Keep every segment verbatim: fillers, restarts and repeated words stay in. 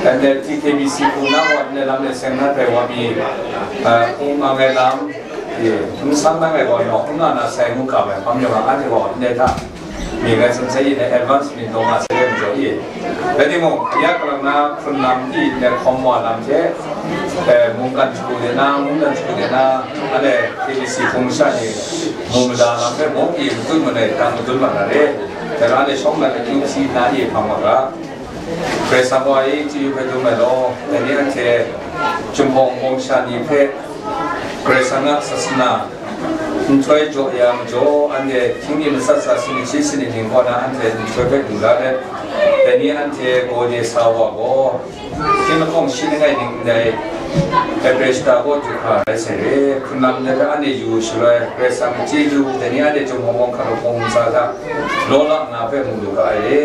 N L T K B C hku na gaw, ndai lam de seng na hpe wa mi, eh, hkung mang ai lam, eh, n sang na ngai gaw, nawk n nga na sai ngu ga ai hpang yawng a, anhte gaw ndai hta mi ngai tsun sai i, ndai advance mi taw nga sai ai majaw i. Rai timung, ya kalang na hkrun lam i, ndai hkawm wa lam hte, eh, mungkan shagu de na, mungkan shagu de na, anhte K B C hpung sha ni mu mada lam hpe mung i, matut manai, tang matut mat na re. Dai na anhte shawng na akyu hpyi na i hpang wa ga. Karai Kasang wa e chyu hpe dum ai law, dai ni anhte Jinghpaw Wunpawng sha ni hpe Karai Kasang a sasana nhtoi jaw ya majaw, anhte hkying mi matsat tsa sumshi sini ning kaw na anhte nhtoi hpe du la let, dai ni anhte gade sa wa gaw, hkying lahkawng shi langai ning ndai Ebre shata kaw du hkra rai sai re. Hkrun lam ndai hpe anhte yu shaloi, Karai Kasang a chyeju, dai ni anhte Jinghpaw Wunpawng hkap lahkawng ntsa hta law la nga hpe mu lu ga ai re.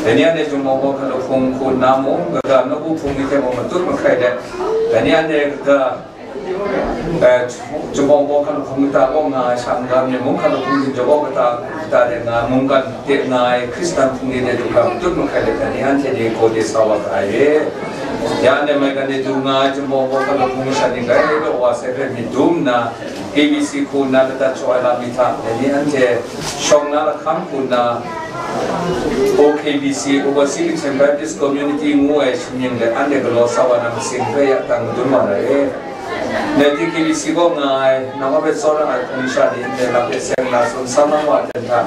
Dai ni anhte Jinghpaw Wunpawng hkap lahkawng hku nna mung, kaga nawku hpung ni hte mung matut mahkrai let, dai ni anhte kaga, eh, Jinghpaw Wunpawng hkap lahkawng kata kaw nga ai sha n-ga myit mung, hkap lahkawng htingjaw kaw kata, kata de nga ai, mungkan de nga ai Hkristan hpung ni de du hkra matut mahkrai let, dai ni anhte ni gade sa wa ga ai re. Ya anhte maigan de du nga ai Jinghpaw Wunpawng hkap lahkawng masha ni grai law wa sai hpe myit dum nna, K B C hku nna ladat shaw ai lam ni hta, dai ni anhte shawng na lahkang hku nna, O K B C, Overseas Kachin Baptist Community ngu ai shamying de anhte galaw sa wa na masing hpe ya tang madun wa na re. Ngai T K B C kaw nga ai, nang hpe tsawra ai hpung sha ni ndai lam hpe seng na tsun sang na wa ten hta,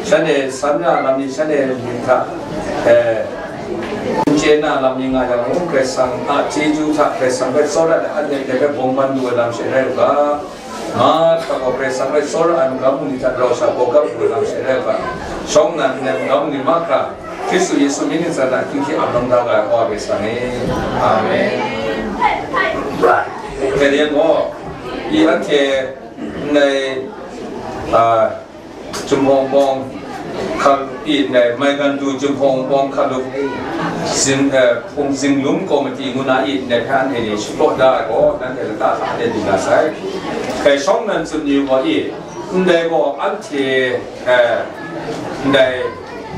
shanhte san na lam ni, shanhte myit hta, eh, n chye na lam ni nga yang mung, Karai Kasang a chyeju hta Karai Kasang hpe tsawra ai anhte ndai hpe bawng ban lu ai lam she rai u ga. Mahkra gaw Karai Kasang hpe tsawra ai magam bungli hta rau sha bawgap lu ai lam she rai u ga. Shawng nnan ndai magam bungli mahkra Hkristu Yesu mying ntsa na hkying hte ap lawm da ga ai Wa Karai Kasang e. Amen. Dai rai gaw, i anhte ndai, a, Jinghpaw Wunpawng hkap i ndai, maigan du Jinghpaw Wunpawng hkap lu zing, eh, hpung zinglung komiti ngu na i ndai hpe anhte ni shapraw da ai gaw, nanhte lata hta anhte du na sai. Dai shawng nnan tsun ni u gaw i, ndai gaw anhte, eh, ndai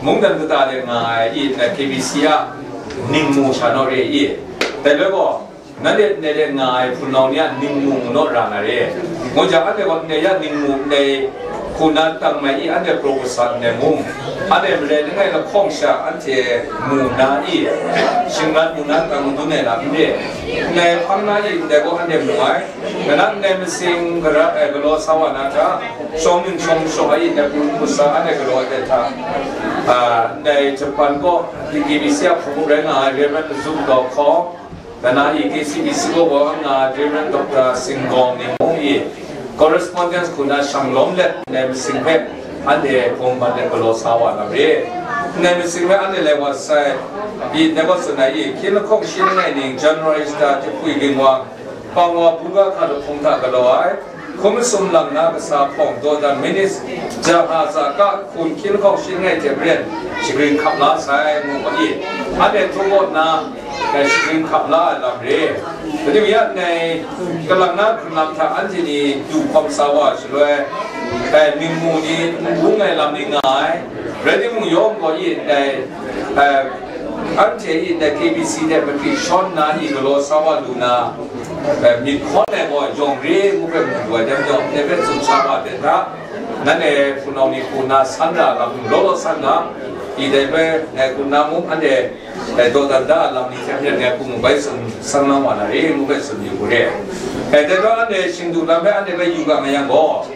mungdan kata de nga ai i ndai K B C a ningmu sha naw re i, dai rai gaw, nanhte ndai de nga ai hpunau ni a ningmu mu naw ra na re. Ngu jang, anhte gaw ndai ya ningmu ndai hku na tang mai i, anhte pro kasa ndai mung, anhte marai langai lahkawng sha anhte mu na i, shingran mu na tang madun ai lam n re. Ndai hpang na i, ndai gaw anhte mu ai. Nna ndai masing gara ai galaw sa wa na hta, shawng ning shawng shaw ai i, ndai pru kasa anhte galaw ai hta, a, ndai Japan kaw T K B C a hpung rai nga ai Reverend Zu Daw Hkaw, Dana i K C B C kaw wa nga Reverend Doctor Singgawng ni mung i correspondence hku na shang lawm let ndai masing hpe anhte bawng ban let galaw sa wa na re. Ndai masing hpe anhte lai wa sai, i ndai gaw tsun ai i, hkying lahkawng shi langai ning January shata jahpwi ginwang, Pangwa buga hkap lahkawng hta galaw ai, hkum masum lang na kasa hpawng dawdan minis, jahaza ka hkun hkying lahkawng shi langai hte maren shagrin hkap la sai, ngu ga i, anhte htum kaw nna, eh, shagrin hkap la ai lam re. Dai ni ya ndai kalang na hkrun lam hta anhte ni du hkawm sa wa shaloi, eh, ningmu ni n bung ai lam ni nga ai, rai timung yawng gaw i ndai, eh, anhte i ndai K B C hte mahkri shawn nna i galaw sa wa lu na, eh, myit hkawn ai gaw yawng re ngu hpe mu lu ai, dai majaw, ndai hpe tsun sa wa ai hta, nanhte hpunau ni hku na san ra lam, law law san ga, i dai hpe, eh, hku na mung anhte, eh, dawdan da ai lam ni hte maren ngai hku mu bai tsun sang na wa na re, ngu hpe tsun yu hku re. Eh, dai hpe anhte shing du lam hpe anhte hpe yu ga nga yang gaw,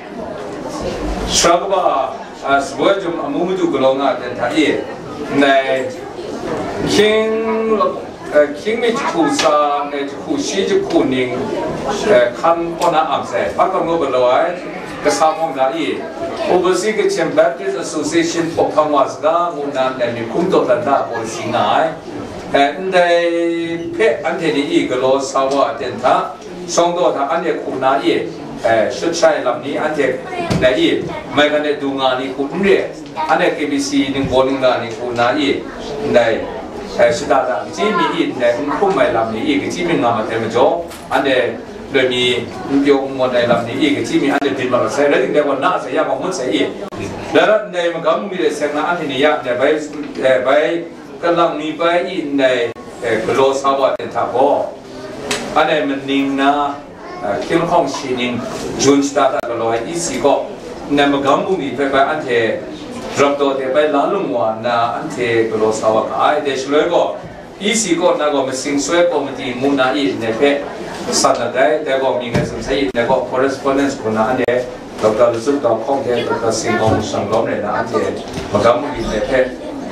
sara kaba, a, Saboi Jum amu madu galaw nga ai ten hta e, ndai hkying, eh, hkying mi jahku tsa, eh, jahku shi jahku ning, eh, hkan kaw na am sai, hpa hkam kaw galaw ai, kasa hpawng da i, Overseas Kachin Baptist Association hpaw hpang wa saga ngu nna ndai myit hkum dawdan da ai policy nga ai. Eh, ndai hpe anhte ni i galaw sa wa ai ten hta, shawng daw hta anhte hku na i, eh, shut shai lam ni anhte na i, maigan de du nga ni hku n re, anhte K B C ningbaw ningla ni hku na i, ndai, eh, shada da kachyi mi i, ndai n hkrum ai lam ni i, kachyi mi nga mat ai majaw, anhte loi mi n pyaw n mawn ai lam ni i, kachyi mi anhte byin mat sai, rai timung, dai gaw na sai ya gaw ngut sai i, dai rai ndai magam mi de seng na anhte ni ya ndai bai, eh, bai kalang mi bai i ndai, eh, galaw sa wa ten hta gaw, anhte maning na, eh, hkying hkawng shi ning Jun shata hta galaw ai E C kaw, nna magam bungli hpe bai anhte rapdaw de bai la lung wa nna anhte galaw sa wa ga ai. Dai shaloi gaw, E C kaw na gaw masing soi komiti ngu na i ndai hpe san dat ai, dai gaw mi ngai tsun sai i, dai gaw correspondence hku na anhte Doctor Lutsup Tau hkawng hte Doctor Singkawng Shang Lawm rai na anhte magam bungli ndai hpe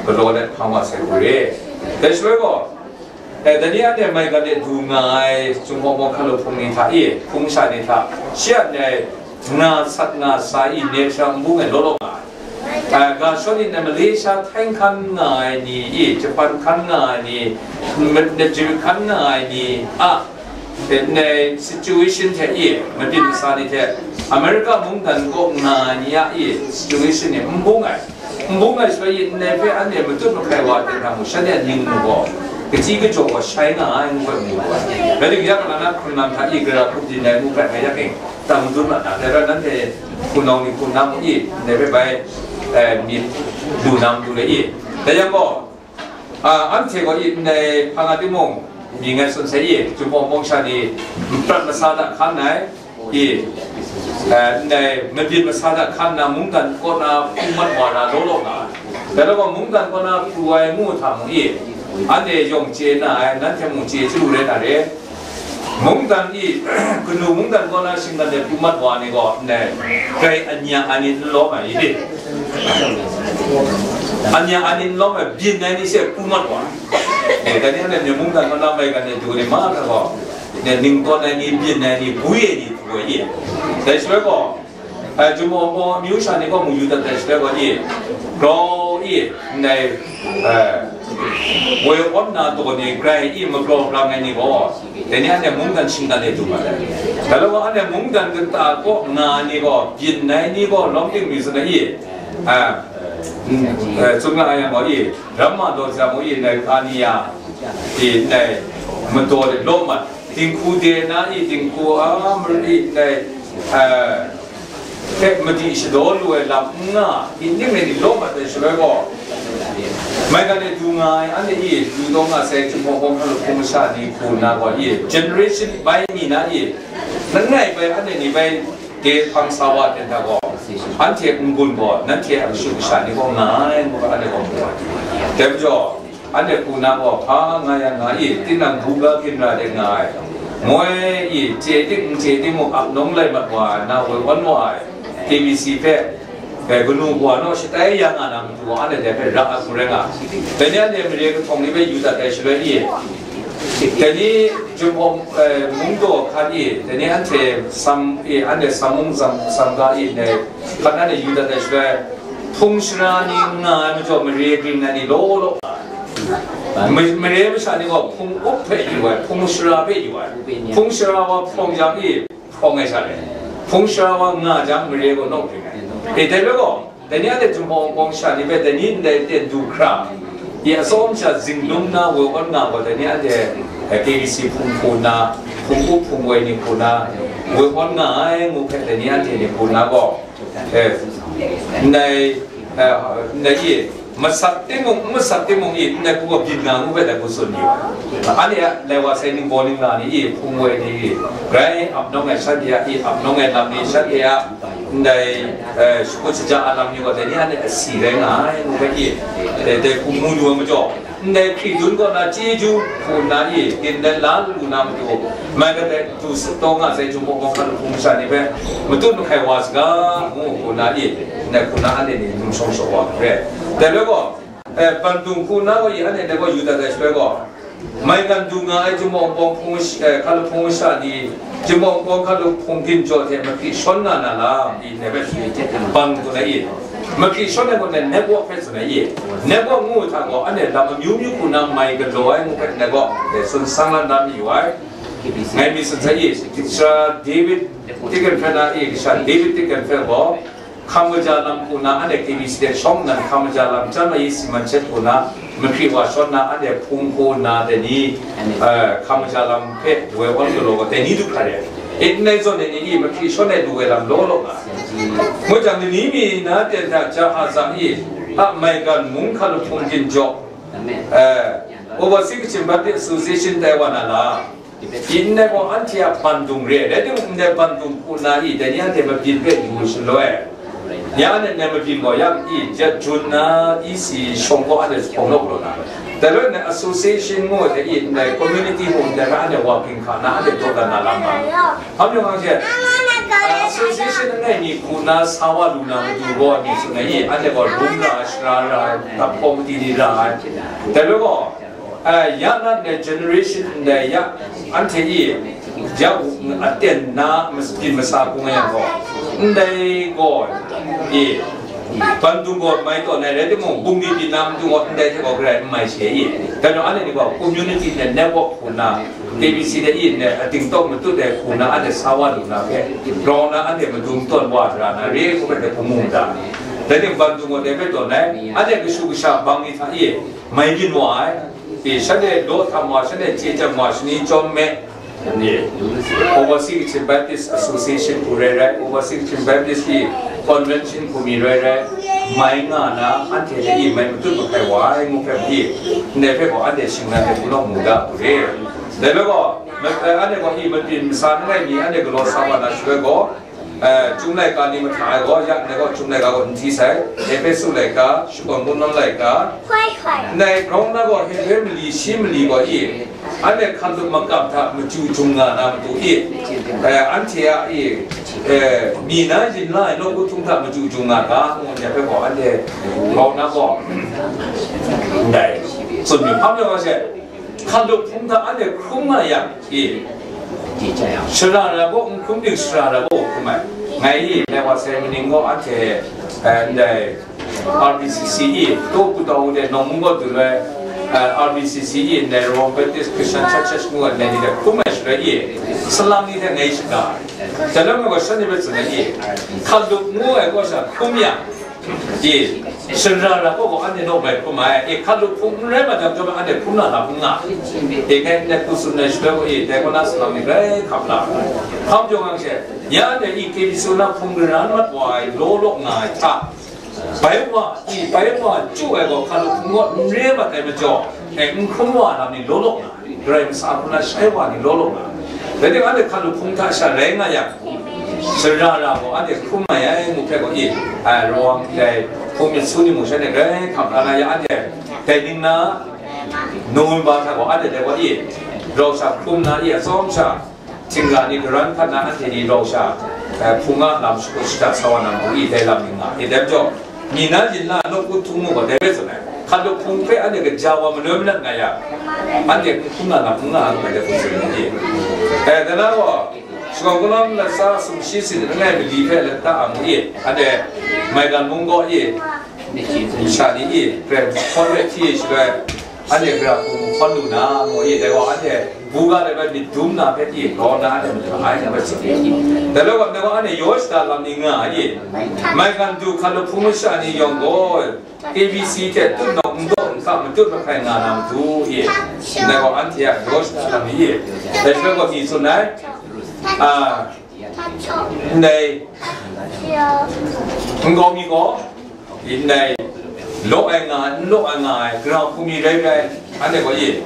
galaw let hpang wa sai hku re. Dai shaloi gaw, eh, dai ni anhte maigan de du nga ai Jinghpaw Wunpawng hkalup hpung ni hta i, hpung masha ni hta, shi a ndai nga sat nga sa i, nek sha n bung ai law law nga ai. Ah, ga shawng ni na Malaysia htai hkan nga ai ni i, Japan hkan nga ai ni, ma-, na Jim hkan nga ai ni a, eh, na situation hte i, mabyin masa ni hte America mungdan kaw nga ai ni a i, situation ni n bung ai. N bung ai shaloi i, ndai hpe anhte matut mahkai wa ten hta mu, shanhte a ning mu gaw, kachyi kachyaw gaw shai nga ai ngu hpe mu gaw. Rai timung, ya kalang na hkrun lam hta i, gara hkrup din ai ngu hpe, nga yak ing, tam dun mat na, dai rai nanhte hpunau ni hpunau mu i, ndai hpe bai, eh, myit lu na matu le i. Dai yang gaw, a, anhte gaw i, ndai hpa nga timung, mi ngai tsun sai i, Jinghpaw Wunpawng sha ni, prat masa hta hkan ai, i, eh, ndai mabyin masa hta hkan na mungdan kaw na pru mat wa ra law law nga ai. Dai rai gaw, mungdan kaw na pru ai ngu hta mung i, anhte yawng chye na ai, nanhte mung chye chyalu rai na re. Mungdan i, kanu mungdan kaw na shinggan de pru mat wa ni gaw, ndai, grai anya ai ni n lawm ai i? Anya ai ni n lawm ai, byin ai ni she pru mat wa. Eh, dai ni anhte mungdan kaw na maigan de du ni ma hta gaw, ne, ning tawn ai ni, byin ai ni, bwi ai ni, pru ai i? Dai shaloi gaw, eh, Jinghpaw Wunpawng amyu sha ni gaw mu yu dat ai shaloi gaw i, grau i, ndai, eh, woi awn na daw ni grai i, magraw brang ai ni gaw, dai ni anhte mungdan shinggan e du mat ai. Dai rai gaw, anhte mungdan kata kaw nga ai ni gaw, byin ai ni gaw, lawm ting mi tsun ai i, eh, mm, eh, tsun nga ai yang gaw i, ramma daw jang gaw i, ndai Kaniya, i, ndai madaw de law mat, dinghku de na i, dinghku a, mari, ndai, eh, hpe madi shadaw lu ai lam n nga, i ning rai ni law mat ai shaloi gaw, maigan e du nga ai, anhte i du taw nga sai, Jinghpaw Wunpawng hkalup hpung masha ni hku na gaw i, generation bai mi na i, langai bai anhte ni bai de hpang sa wa ten hta gaw, anhte n-gun gaw, nanhte a kashu kasha ni gaw nga ai, ngu ga anhte gaw mu ai. Dai majaw, anhte hku na gaw hpa nga yang nga i, tinang buga ginra de nga ai, moi i, chye ting n chye ting mung ap nawng lai mat wa ai, na woi awn wa ai, K B C hpe, dai kanu kawa naw shatai ya nga na matu gaw, anhte dai hpe ra ai hku rai nga ai. Dai ni anhte mare kahtawng ni hpe yu dat ai shaloi i, dai ni Jinghpaw, eh, mungdaw hkan i, dai ni anhte sam i, anhte sam mung sam, sam ga i, dai hkan anhte yu dat ai shaloi, hpung sara ni nga ai majaw, mare ging ai ni law law nga ai. Ma-, mare masha ni gaw hpung up hpe yu ai, hpung sara hpe yu ai. Hpung sara wa hprawng yang i, hprawng ai sha le, hpung sara wa nga jang, mare gaw nawk ring ai. E, dai rai gaw, dai ni anhte Jinghpaw Wunpawng sha ni hpe dai ni ndai ten du hkra, i atsawm sha zinglung na woi awn nga gaw, dai ni anhte, eh, K B C hpung hku na, hpung up hpung woi ni hku na, woi awn nga ai ngu hpe, dai ni anhte ni hku na gaw, eh, ndai, eh, ndai i, masat timung, n masat timung i, ndai hku gaw byin nga ngu hpe, dai hku tsun yu ai. Anhte a lai wa sai ningbaw ningla ni i, hpung woi ni i, grai ap nawng ai shanhte a i, ap nawng ai lam ni shanhte a, ndai, eh, shakut shaja a lam ni gaw, dai ni anhte asi rai nga ai ngu hpe i, eh, dai hku mu lu ai majaw, ndai hkri dun kaw na chyeju hku nna i, gindan la lu na matu, mai kadai du taw nga sai, Jinghpaw Wunpawng hkalup hpung masha ni hpe matut mahkai wa saga, ngu hku nna i, ndai hku na anhte ni num shawng shaw wa hkre. Dai rai gaw, eh, Bandung hku na gaw i, anhte dai gaw yu dat ai shaloi gaw, maigan du nga ai Jinghpaw Wunpawng hpung mash-, eh, hkalup hpung masha ni, Jinghpaw Wunpawng hkalup hpung ginjaw hte mahkri shawn nga na lam i, ndai hpe bang hku na i, mahkri shawn ai gaw, ndai network hpe tsun ai i, network ngu hta gaw, anhte lam amyu myu hku na mai galaw ai ngu hpe ndai gaw, eh, tsun sang lan dan mayu ai. Ngai mi tsun sai i, Sara David Tikenfeld a i, kasha David Tikenfeld gaw, hkam kaja lam hku na, anhte K B C de shawng nnan hkam kaja lam chyam ai i, si man shet hku na, mahkri wa shawn na, anhte hpung hku na, dai ni, eh, hkam kaja lam hpe woi awn galaw gaw, dai ni du hkra re ai. E, ndai zawn e ni i, mahkri shawn ai lu ai lam law law nga ai. Ngu jang, ni mi na ten hta jahaza i, a maigan mung hkalup hpung ginjaw, eh, Overseas Kachin Baptist Association tai wa na la? Yin ndai gaw anhte a bandung re, rai timung, ndai bandung hku na i, dai ni anhte mabyin hpe yu shaloi, ya anhte ndai mabyin gaw ya i, Jat Jun na, E C shawng gaw anhte hpawng naw galaw na. Dai loi na association ngu ai hte i, ndai community hku ndai hpe anhte wa ginhka na, anhte dawdan na lam nga. Hpa majaw ngang she, ah, association langai mi hku na sa wa lu na matu gaw, mi tsun ai i, anhte gaw rum ra ai, shara ra ai, dap hkawm madi ni ra ai. Dai loi gaw, ah, ya na ndai generation ndai ya, anhte i, ya aten na mas-, byin masa hku nga yang gaw, ndai gaw, i, bandung gaw mai tawn ai rai timung, bungli byin na matu gaw ndai hte gaw garai n mai she i. Dai majaw anhte ni gaw community ndai network hku na, K B C de i ndai ating tawk matut ai hku na, anhte sa wa lu na hpe, grau na anhte madung tawn wa ra na re, hku hpe hpe hpung mu da. Dai ting bandung gaw dai hpe tawn ai, anhte kashu kasha bang ni hta i, mai byin wa ai, i, shanhte law htam wa, shanhte chye chyam wa, shani chyawm me, ni, Overseas Kachin Baptist Association hku rai rai, Overseas Kachin Baptist i convention hku mi rai rai, mai nga na, anhte hte i mai matut mahkai wa ai ngu hpe i, ndai hpe gaw anhte shingnan de hku naw mu da hku re. Dai hpe gaw, ma-, eh, anhte gaw i mabyin masa langai mi anhte galaw sa wa na shaloi gaw, eh, Chyum laika ni mahta ai gaw, ya ndai gaw Chyum laika gaw n hti sai, Ehpesu laika, shakawn Bungnawn laika, ndai grau na gaw Hebre mali shi mali gaw i, anhte hkalup makam hta machyu jung nga na matu i, eh, anhte a i, eh, mi na yin la ai nawku htung hta machyu jung nga ga, ngu ndai hpe gaw anhte grau na gaw, ndai tsun mi hpa majaw nga she, hkalup hpung hta anhte hkrum nga yang i, shara ra gaw n hkrum ting, shara ra gaw hkrum ai. Ngai i, ngai wa sai maning gaw anhte, eh, ndai R B C C i, Taw Kutau de nawng mung gaw dun ai, eh, R B C C i, ndai Rawng Baptist Christian Churches ngu ai, ndai ni de hkrum ai shaloi i, salang ni hte ngai shaga ai. Dai lam gaw shanhte hpe tsun ai i, hkalup ngu ai kaw sha hkrum yang, i, shara ra gaw gaw anhte naw bai hkrum ai, i, hkalup hpung n rai ma jang chyawm anhte hkrum na lam n nga. I, ngai ndai hku tsun ai shaloi gaw, i, dai kaw na salang ni grai hkap la. Hkam jawng ang she, ya anhte i K B C na hpung gara n mat wa ai law law nga ai hta, bai wa, i, bai wa chyu ai gaw hkalup hpung gaw n re mat ai majaw, e, n hkrum wa lam ni law law nga, Karai Kasang hku na shai wa ni law law nga. Dai ning anhte hkalup hpung hta sha rai nga yang, shara ra gaw anhte hkrum mai ai ngu hpe gaw i, ai, rawang dai hpung myit su ni mung shanhte grai hkam la na ya anhte, dai ning na, November hta gaw anhte dai gaw i, rau sha hkrum na i, atsawm sha, htingga ni garan hkan na anhte ni rau sha, eh, hpung a lam shakut shada sa wa na matu i, dai lam ni nga i, dai majaw, mi na yin la nawku htung mu gaw dai rai tsun ai. Hkalup hpung hpe anhte kaja wa maloi manat nga yang, anhte hpung na lam n nga ai, dai hpung tsun mu i. Eh, dai na gaw, shakawn Kungdawn latsa sumshi sin langai mali hpe lata ang i, anhte maigan mung gaw i, masha ni i, Karen hkawn rai hti shaloi, anhte gara hku hkawn lu na, mu i, dai gaw anhte buga dai bai myit dum na hpe i, grau na anhte matu ai, ngu ai tsun i. Dai rai gaw, dai gaw anhte yaw shada lam ni nga i, maigan du hkalup hpung masha ni yawng gaw, K B C hte tutnawk n daw n hka matut mahkai nga na matu i, ndai gaw anhte a yaw shada lam ni i, dai shaloi gaw mi tsun ai, a, ndai nkau mi gaw, ndai law ai nga, n law ai nga ai, gara hku mi rai rai, anhte gaw i,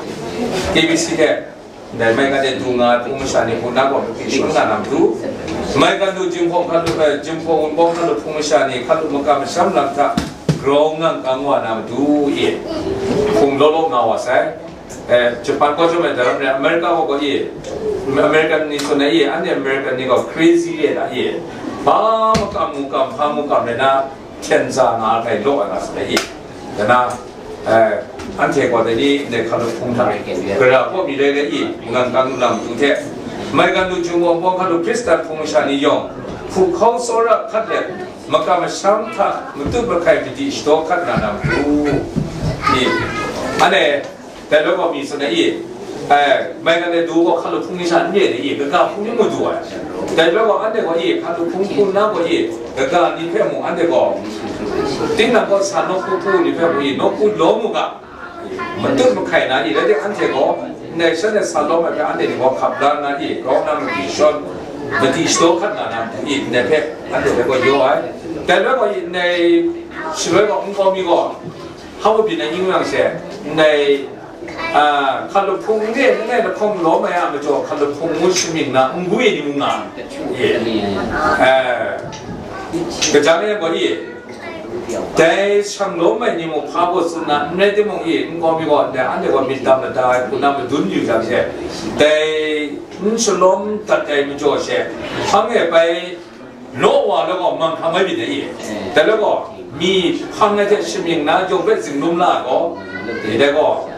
K B C hte, ndai maigan de du nga ai hpung masha ni hku na gaw, shun nga na matu, maigan du Jinghpaw hkalup, eh, Jinghpaw Wunpawng hkalup hpung masha ni hkalup makam masham lam hta grau ngang kang wa na matu i, hpung law law nga wa sai. Eh, Japan gaw chyawm ai daram rai, America gaw gaw i, American ni tsun ai i, anhte American ni gaw crazy re ai i, hpa makam mu kam, hpa mu kam rai na, hpyen za nga ai hkai law ai nga sai i. Dai na, eh, anhte gaw dai ni ndai hkalup hpung hta, gara hpaw mi rai rai i, ngang kang lu na matu hte, maigan du Jinghpaw Wunpawng hkalup Hkristan hpung masha ni yawng, hpu hkau tsawra hkat let, makam masham hta matut mahkai madi shadaw hkat nga na matu i, anhte dai rai gaw mi tsun ai i, eh, maigan de du gaw hkalup hpung ni sha n re ai i, kaga hpung ni madu ai. Dai rai gaw anhte gaw i, hkalup hpung hpung na gaw i, kaga ni hpe mung anhte gaw, tinang gaw sa nawku hpu ni hpe mung i, nawku lawm u ga, matut mahkai na i, rai timung anhte gaw, ndai shanhte sa lawm ai hpe anhte ni gaw hkap la na i, grau na madi shawn, madi shadaw hkat nga na matu i, ndai hpe anhte hpe gaw yaw ai. Dai rai gaw i, ndai shaloi gaw nkau mi gaw, hpa byin ai ning yang she, ndai A, hkalup hpung n re, n re lahkawng lawm ai a majaw, hkalup hpung ngu shamying na, n gwi ni mu nga. Ye. A, kaja e gaw ye. Dai shang lawm ai ni mung hpa baw tsun na, n rai timung ye, n gaw mi gaw, dai anhte gaw myit dam lada ai hku na madun yu jang she, dai n shalawm dat ai majaw she, hpang e bai, law wa law gaw, mang hkam ai myit dai ye. Dai law gaw, mi hpang ai hte shamying na jawng hpe zinglum la ai gaw, dai gaw,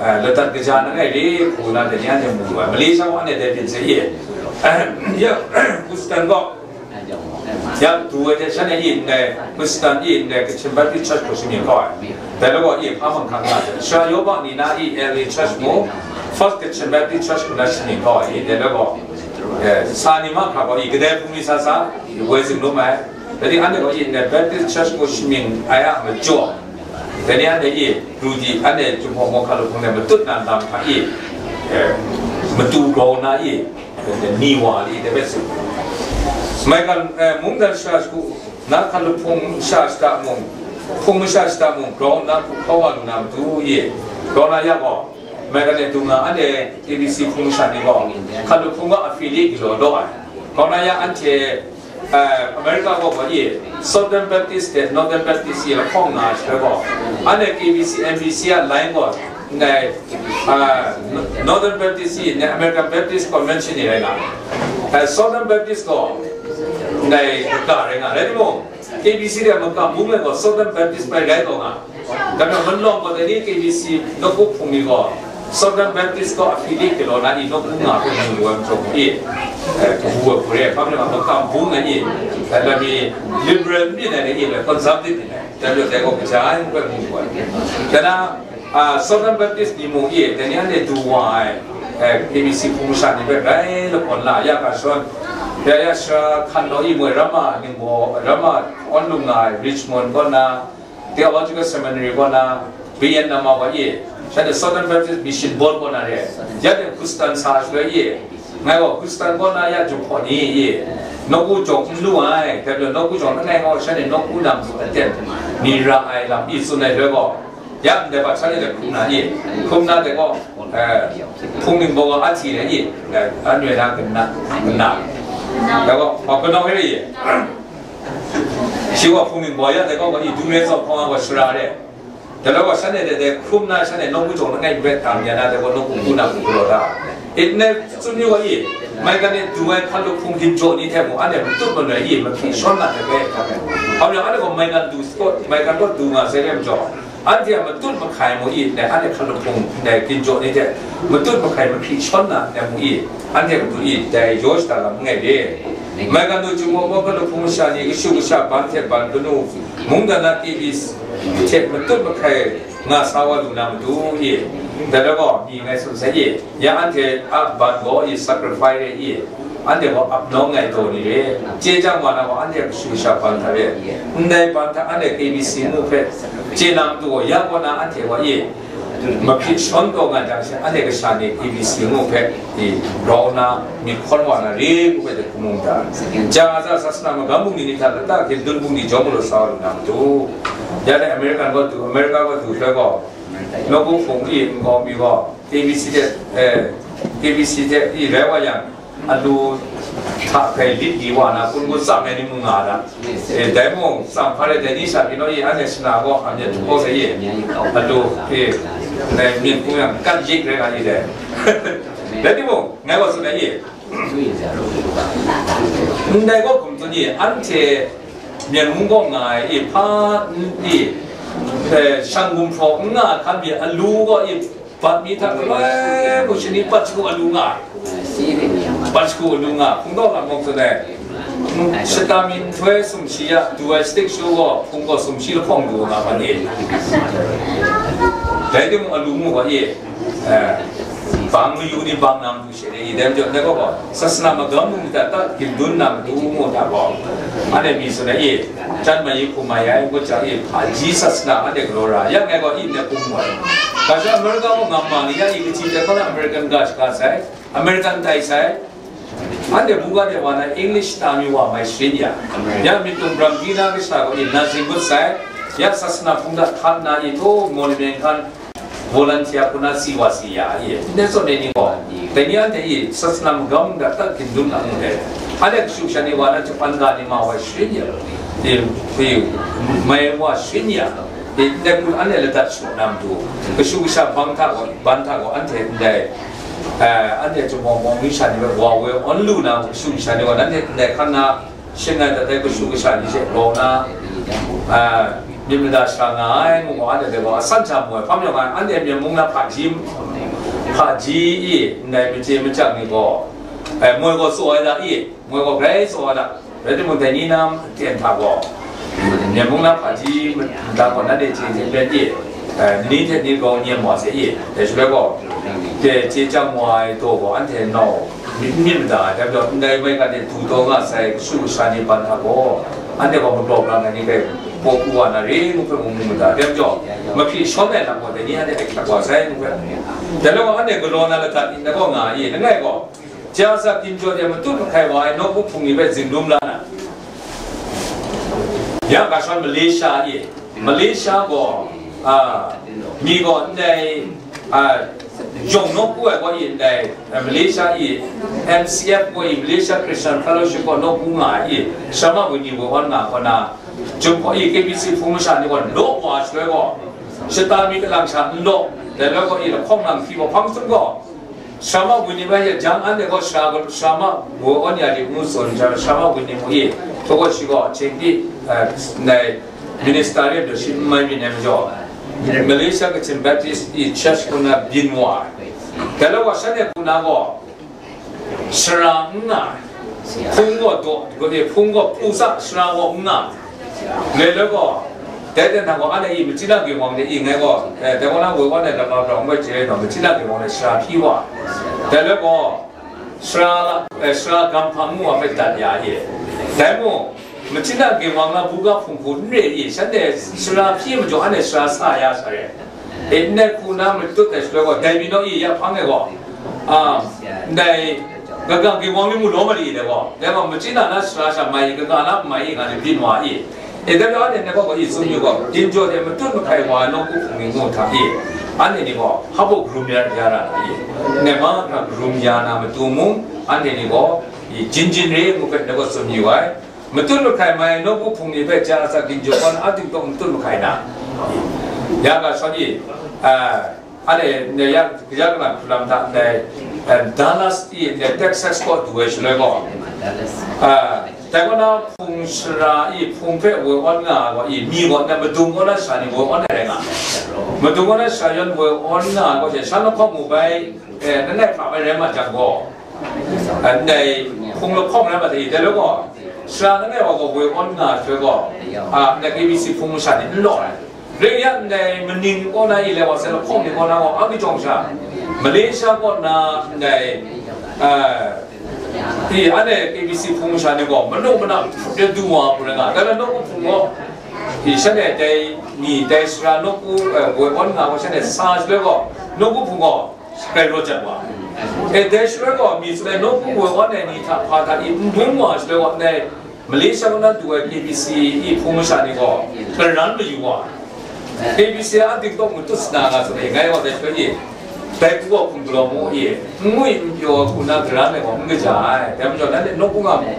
eh, ladat kaja na ngai re, hku na dai ni anhte mu lu ai. Malaysia gaw anhte dai byin sai ye. Ya, Houston gaw, ya, du ai hte shan e i ndai, Houston i ndai, Kachin Baptist Church gaw shamying kau ai. Dai law gaw, i hpa mang hkam nga, Sra Yawbak ni na i L A Church mu, First Kachin Baptist Church hku na shamying kau ai, dai law gaw, eh, sa ni mahkra gaw i, kadai hpung mi sa sa, woi zinglum ai. Dai ni anhte gaw i, ndai Baptist Church gaw shamying ai a majaw, dai ni anhte i, du di, anhte Jinghpaw Mawhka Hkalup Hpung de matut na lam hta i, eh, matu grau na i, eh, ni wa li, dai bai tsun. Maigan, eh, mungdan sha shagu, na hkalup hpung sha shata mung, hpung masha shata mung, grau na hku hkau wa lu na matu i, grau na ya gaw, Maigan e du nga anhte K B C hpung masha ni gaw, hkalup hpung gaw affiliate galaw daw ai. Grau na ya anhte, eh, America gaw gaw i, Southern Baptist hte Northern Baptist i lahkawng nga ai shaloi gaw, anhte K B C, N B C a line gaw, ndai, ah, Northern Baptist i, ndai American Baptist Convention i rai nga ai. Eh, Southern Baptist gaw, ndai kaga rai nga ai. Rai timung, K B C de makam bung ai gaw Southern Baptist bai rai taw nga. Dai majaw, Manlawng gaw dai ni K B C nawku hpung ni gaw, Southern Baptist gaw affiliate galaw na i nawku nga hpe mu lu ai majaw i, eh, kabu ai hku re, hpa majaw makam bung ai i, dai mi liberal n byin ai ni i, conservative byin ai, dai majaw dai gaw kaja ai ngu hpe mu lu ai. Dai na, ah, Southern Baptist ni mung i, dai ni anhte du wa ai, eh, K B C hpung masha ni hpe rai lahkawn la ya ga shawn, ya ya sha hkan law i, moi Rama ningbaw, Rama awn lu nga ai Richmond kaw na, Theological Seminary kaw na, Vietnam a wa i, shanhte Southern Baptist Mission Board kaw na re, ya de Houston sa shaloi i, ngai gaw Houston kaw na ya Jinghpaw ni i, nawku jawng n lu ai, dai majaw nawku jawng langai ngau shanhte nawku na matu aten ni ra ai lam i tsun ai shaloi gaw, ya ndai hpa shanhte de hkrum na i, hkrum na de gaw, eh, hpung ningbaw gaw a hti na i, eh, anhte na kana, kana, dai gaw, ma kanau hpe i, Shi gaw hpung ningbaw ya dai gaw, i du re tsawm hkawng a gaw shara re. Dai gaw shanhte dai dai hkrum na shanhte nawku jawng langai n rai tam ya na dai gaw nawku hku na hku galaw da. It ne tsun yu wa i, maigan e du ai hkalup hpung ginjaw ni hte mung anhte matut maloi i mahpyi shawn na dai bai hkap ai. Hpa majaw anhte gaw maigan du, maigan gaw du nga sai re majaw, anhte a matut mahkai mu i, dai anhte hkalup hpung dai ginjaw ni hte matut mahkai mahpyi shawn na dai mu i, anhte matu i dai yaw shada lam n ngai re. Maigan du Jinghpaw Mawhka Hkalup Hpung masha ni kashu kasha ban hte ban kanu, mungdan na K B C hte matut mahkai nga sa wa lu na matu i, dai gaw mi ngai tsun sai i, ya anhte a ban gaw i sacrifice re i, anhte gaw ap nawng ngai taw ni re, chye chyang wa na gaw anhte kashu kasha ban hta re, ndai ban hta anhte K B C ngu hpe chye na matu gaw ya kaw na anhte gaw i, mahpyi shawn taw nga jang she, anhte kasha ni K B C ngu hpe i grau na myit hkawn wa na re ngu hpe hte hkum mung da. Ja a za sasana magam bungli ni hta lata hkying dun bungli jawm galaw sa wa lu na matu. Ya dai American gaw du, America gaw du hpe gaw, nawku hpung i nkau mi gaw K B C hte, eh, K B C hte i rai wa yang, alu hta hkai lit di wa na, kun kun tsam ai ni mung nga da. Eh, dai mung, tsam hpa rai dai ni sha pyi naw i, anhte shana gaw, anhte htu hkau sai i, alu, eh, dai myit hpung yang, kan yik rai nga i dai. Dai timung, ngai gaw tsun ai i, ndai gaw hkum tsun i, anhte Myen Mung kaw nga ai i, hpa n i, eh, shang gumhpraw n nga hkan pyi, alu gaw i, bat mi hta galoi hku shani bat shagu alu nga ai. Bat shagu alu nga, hpung gaw lam mawk tsun ai. Shata mi nhtoi sumshi ya, du ai stick shu gaw, hpung gaw sumshi lahkawng du nga ma ni? Dai timung alu mu ga i, eh, bang mayu ni bang na matu she ni, dai majaw, dai gaw gaw, sasana magam mung hta ta, hkying dun na matu mu hta gaw, anhte mi tsun ai i, Jan mai i hkum mai ai, ngut jang i, hpaji sasana anhte galaw ra, ya ngai gaw i nep hkum mu ai. Ga sha America gaw ngam ma ni, ya i kaji dai hpang na American ga shaga sai, American tai sai, anhte buga de wa na English ta mi wa mai sharin ya. Ya myit tung bram di na kasha gaw i na zing ngut sai, ya sasana hpung hta hkan na i taw monument hkan, volunteer hku na si wa si ya i, ndai zawn e ni gaw, dai ni anhte i sasana magam da tat hkindun na mu dai. Anhte kashu kasha ni wa na japan ga ni ma wa shin ya, i, i, mai wa shin ya, i, ndai hku anhte ladat shaw na matu, kashu kasha bang hta gaw, ban hta gaw, anhte ndai, eh, anhte jumawng mawng ni sha ni wa we awn lu na, kashu kasha ni wa, nanhte ndai hkan na, Shing ai dat ai kashu kasha ni hte grau na, a, myit mada sha nga ai, ngu gaw, anhte dai gaw asan hta mu ai, hpa majaw nga, anhte Myen mung na hpaji, hpaji i, ndai machye machyang ni gaw, e, moi gaw tsaw ai da i, moi gaw grai tsaw ai da, rai timung, dai ni na aten hta gaw, Myen mung na hpaji mada gaw, nanhte chye hte pen i, e, ni hte ni grau nyem wa se i, dai shaloi gaw, dai chye chyang wa ai daw gaw, anhte nau, Myit, myit mada ai, dai majaw, ndai maigan e du taw nga sai kashu kasha ni ban hta gaw, anhte gaw magrawng ra ai ni hpe paw pru wa na re ngu hpe mung myit mada ai, dai majaw, mahkri shawn ai lam gaw, dai ni anhte hpe hkrat wa sai ngu hpe. Dai lam gaw, anhte galaw na ladat ni na gaw nga ai, langai gaw, ja sa ginjaw de matut mahkai wa ai nawku hpung ni hpe zinglum la na, ya ga shawn Malaysia e, Malaysia gaw, a, mi gaw ndai, a, jawng nawku ai gaw i ndai, a, Malaysia i M C F gaw i Malaysia Christian Fellowship gaw nawku nga ai i, Sharma Wini gaw wan nga gaw na, Jumhpaw i K B C hpung masha ni gaw law wa shaloi gaw, shata mi kalang sha n law, dai loi gaw i lahkawng lang hpyi gaw hpang sum gaw, Sharma Wini bai ya jang anhte gaw sara, sara ma wu awn ya di ngu tsun jang, sara ma Wini mu i, hkru gaw shi gaw, Chingdi, eh, ndai minister re daw shi n mai byin ai majaw, Malaysia Kachin Baptist i church hku na byin wa ai. Dai loi gaw, shanhte hku na gaw, sara n nga ai. Hpung gaw daw, hpung gaw pru sa, sara gaw n nga ai. Loi loi gaw, dai dan hta gaw, anhte i, Machyi na Ging Wang de i ngai gaw, eh, dai gaw na woi wa na lama brau n bai chye nau, Machyi na Ging Wang de sara hpyi wa. Dai loi gaw, sara, eh, sara gam hpang ngu wa hpe dat ya i. Dai mung, Machyi na Ging Wang na buga hpung hku n re i, shanhte sara hpyi majaw, anhte sara sa ya sa re. E, ndai hku na matut ai shaloi gaw, dai mi naw i ya hpang e gaw, a, ndai kaga Ging Wang ni mu lawm ai dai gaw, dai gaw, Machyi na na sara sha mai i, kaga na mai i, nga ni byin wa i. E, dai gaw, anhte ndai gaw i tsun yu gaw, ginjaw de matut mahkai wa ai nawku hpung ni ngu hta i, anhte ni gaw, hpa baw karum ya, ya ra na i, ndai mahkra karum ya na matu mung, anhte ni gaw, i, jin jin re ngu hpe ndai gaw tsun yu ai. Matut mahkai mai nawku hpung ni hpe ja asak ginjaw gaw na a dingtawk matut mahkai na, ya ga shawn i, a, anhte ndai ya, ya kalang hku lam hta ndai, eh, Dallas i ndai Texas kaw du ai shaloi gaw, a, dai kaw na hpung sara i hpung hpe woi awn nga ai gaw i, mi gaw ndai madung kaw na sara ni woi awn ai rai nga ai. Madung kaw na sara yawn woi awn nga ai gaw she, shan lahkawng mu bai, eh, langai hpa bai rai ma jang gaw, ndai hpung lahkawng rai ma hte i, dai loi gaw, sara langai wa gaw woi awn nga ai shaloi gaw, a, ndai K B C hpung masha ni n law ai. Ring yang ndai maning kaw na i lai wa sai lahkawng ni kaw na gaw, a kajawng sha, Malaysia kaw na ndai, a, i, anhte K B C hpung masha ni gaw, manu mana hput de du wa hku rai nga, dai na nawku hpung gaw, i, shanhte dai ni, dai sara nawku, eh, woi awn nga gaw, shanhte sa shaloi gaw, nawku hpung gaw, Grai rawt jat wa. E, dai shaloi gaw, mi tsun ai nawku woi awn ai ni hta hpa hta i n bung wa shaloi gaw, ndai Malaysia kaw na du ai K B C i hpung masha ni gaw, karan mayu wa. K B C a dingtawk matut sana nga tsun ai, ngai gaw dai shaloi i, dai hku gaw hkum galaw mu i, n ngwi n pyaw hku na karan ai gaw n kaja ai. Dai majaw, nanhte nawku nga mu.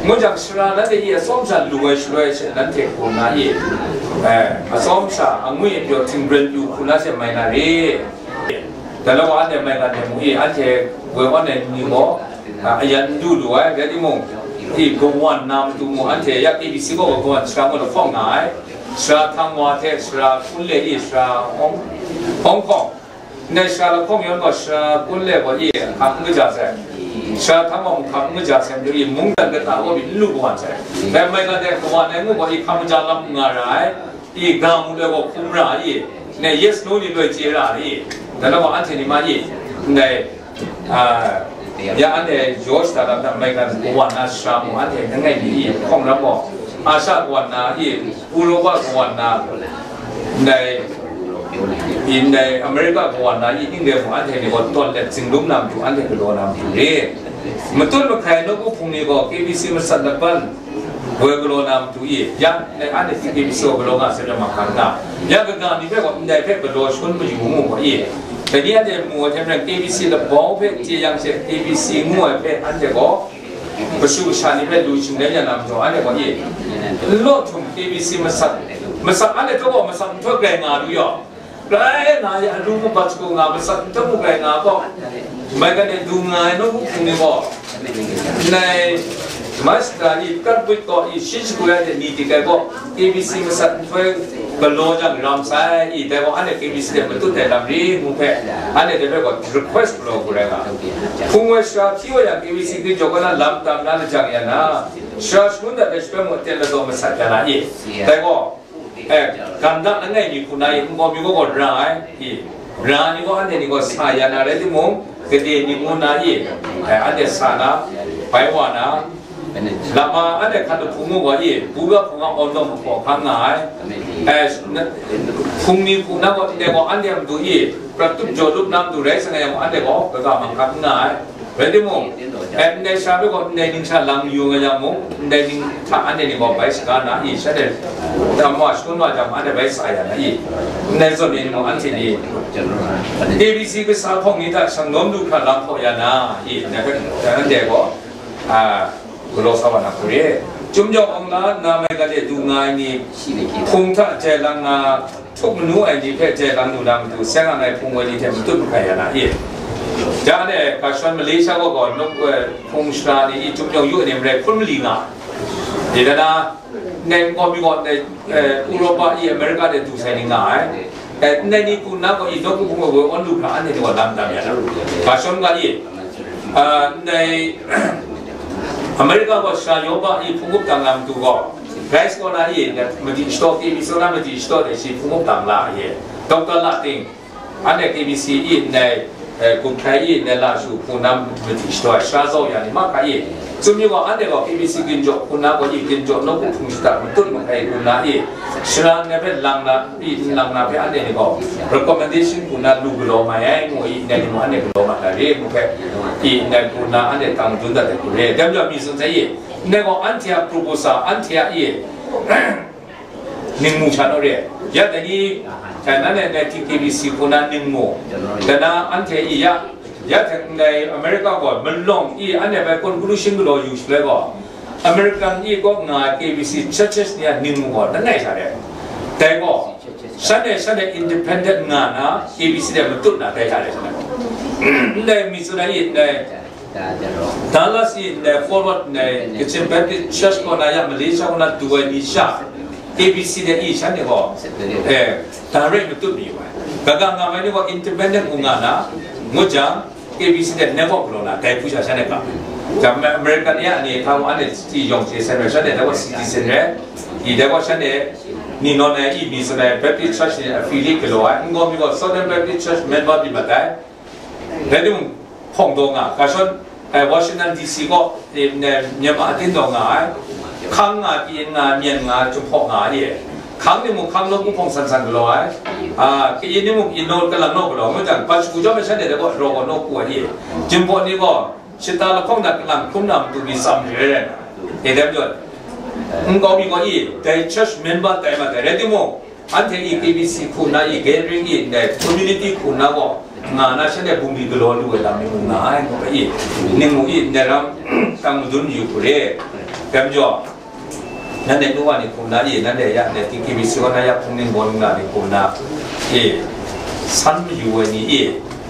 Ngu jang, sara nanhte i atsawm sha lu ai shaloi she, nanhte hku na i, eh, atsawm sha angwi apyaw htingbren yu hku na she mai na re. Dai loi gaw, anhte maigan hte mu i, anhte woi awn ai ni gaw, a, ayan n du lu ai, rai timung, i kawan na matu mung, anhte ya K B C kaw kawan sara ngu lahkawng nga ai, sara Htang Wa hte sara Kun Le i sara Hong, Hong Kong, ndai sara lahkawng yawn gaw sara Kun Le gaw i hkam n kaja sai, sara Htang Wa mung hkam n kaja sai, matu i mungdan kata kaw pyi n lu kawan sai. Dai maigan hte kawan ai ngu gaw i hkam kaja lam n nga ra ai. I ga mu loi gaw hkum ra i, ne, yes no ni loi chye ra i, dai loi gaw anhte ni ma i, ndai, a, ya anhte George da lam na maigan kawan na sara mung anhte langai mi i, hkawng ram gaw, Asha kawan na i, Europa kawan na, ndai, i, ndai America kawan na i, ning de mung anhte ni gaw tawn let zinglum na matu, anhte galaw na matu re. Matut mahkai nawku hpung ni gaw K B C masat laban, Woi galaw na matu i, ya, anhte K B C gaw galaw nga sai, mahkra nga, ya kaga ni hpe gaw ndai hpe galaw shangun mayu mu gaw i, dai ni anhte mu ai hte maren K B C labau hpe chye yang she K B C ngu ai hpe anhte gaw kashu kasha ni hpe lu shing dan ya na majaw, anhte gaw i, nlaw htum K B C masat, masat anhte htaw gaw masat nhtoi grai nga lu yaw. Grai nga ya, lu mu bat shagu nga, masat nhtawm mu grai nga gaw, mai gane du nga ai nawku hpung ni gaw, ndai Master ni Cuthbert gaw i shi shagu ai de ni dik ai gaw, K B C masat nhtoi galaw jang ram sai i, dai gaw anhte K B C de matut ai lam ri ngu hpe, anhte de hpe gaw request galaw hku rai nga. Hpung woi sara hpyi wa yang K B C ginjaw kaw na lam tam na lajang ya na, sara shangun dat ai shaprai mung aten ladaw masat ya na i, dai gaw, Eh, gam da langai mi hku na i, nkau mi gaw gaw ra ai, i, ra ni gaw anhte ni gaw sa ya na rai timung, gade ni ngu na i, eh, anhte sa na, bai wa na, lama anhte hkat lahpung mu gaw i, buga hpung a awn tawn hpaw hkang nga ai, eh, na, hpung ni hku na gaw ndai gaw anhte a matu i, prat tup jaw lup na matu rai sa nga yang gaw, anhte gaw kaga mahkra n nga ai. Rai timung, eh, ndai sha hpe gaw ndai ning sha lang yu nga yang mung, ndai ning hta anhte ni gaw bai shaga na i, shanhte dam wa shangun wa jang, anhte bai sa ya na i, ndai zawn ni mung anhte ni A B C kasa hpawng ni hta shanglawm lu hkra lang hkaw ya na i, ndai hpe, anhte gaw, a, galaw sa wa na hku re. Chyum jawng awng la nna mai gade du nga ai ni, hpung hta jai lang na, htuk manu ai ni hpe jai lang lu na matu, seng ang ai hpung woi ni hte matut mahkai ya na i? Ja de, Kashon Malaysia gaw gaw, nuk, eh, hpung shara ni i, Chyum Yawng Yu ni marai hpun mali nga. Dai na, ndai nkau mi gaw, ndai, eh, Europa i, America de du sai ni nga ai. Eh, ndai ni hku na gaw i, nawku hpung woi woi awn lu hkra, anhte ni gaw lam tam ya na. Kashon ga i, ah, ndai America gaw shara yawba i hpung up dang na matu gaw, Christ kaw na i, madi shadaw, K B C kaw na madi shadaw de shi hpung up dang la i, Doctor Lating, anhte K B C i ndai, eh, Gup Hkrai i ndai la shu hpung na madi shadaw ai, shara zau ya ni mahkra i, Chyum Yawng gaw anhte gaw K B C ginjaw hku na gaw i, ginjaw nawku hpung shada matut mahkai hku na i, shara ndai hpe lang na, i n lang na hpe anhte ni gaw recommendation hku na lu galaw mai ai ngu i, ndai ni mung anhte galaw mat na re ngu hpe i, ndai hku na anhte tang dun dat ai hku re. Dai majaw mi tsun sai i, ndai gaw anhte a proposal, anhte a i, ningmu sha naw re. Ya dai ni, dai nan e ndai T K B C hku na ningmu, dai na anhte i ya, ya hte ndai America gaw malawng i, anhte bai conclusion galaw yu shaloi gaw, American i kaw nga ai K B C churches ni a ningmu gaw langai sha re. Dai gaw, shanhte, shanhte independent nga na, K B C de matut na dai sha re, shanhte gaw. Ndai mi tsun ai i, ndai Dallas i, ndai Fort Worth, ndai Kachin Baptist Church kaw na ya, Malaysia kaw na du ai ni sha, K B C de i, shanhte gaw, eh, direct matut mi wa ai. Kaga nga mai ni gaw independent ngu nga na, ngut jang, K B C de network galaw na, dai hku sha shanhte ga. Jang American ya ni, hta wa anhte city yawng hte sai rai, shanhte dai wa citizen rai, i dai wa shanhte ni nawn ai i mi tsun ai Baptist Church ni affiliate galaw ai, n gaw mi gaw Southern Baptist Church member di mat ai. Rai timung, hpawng daw nga, Kashon, eh, Washington D C kaw, eh, ne, Myanmar atin daw nga ai, hkang nga, kyin nga, myen nga, Jinghpaw nga ai e. Hkang ni mung hkang nawku hpawng san san galaw ai, a, kyin ni mung yin naw, kalang naw galaw, ngu jang, bat shagu chyawm ai shanhte dai kaw raw kaw nawku ai e. Jinghpaw ni gaw, shata lahkawng na kalang hkrum na matu mi tsam re ai rai na, e dai majaw, nkau mi gaw i, dai church member tai mat ai, rai timung, anhte i K B C hku na i, gathering i ndai community hku na gaw, nga na shanhte bungli galaw lu ai lam ni mu nga ai, ngu ga i, ning mu i, ndai ram tang madun yu hku re. Dai majaw, nanhte nu wa ni hku na i, nanhte ya ndai T K B C kaw na ya hpung ning baw ningla ni hku na i, san mayu ai ni i,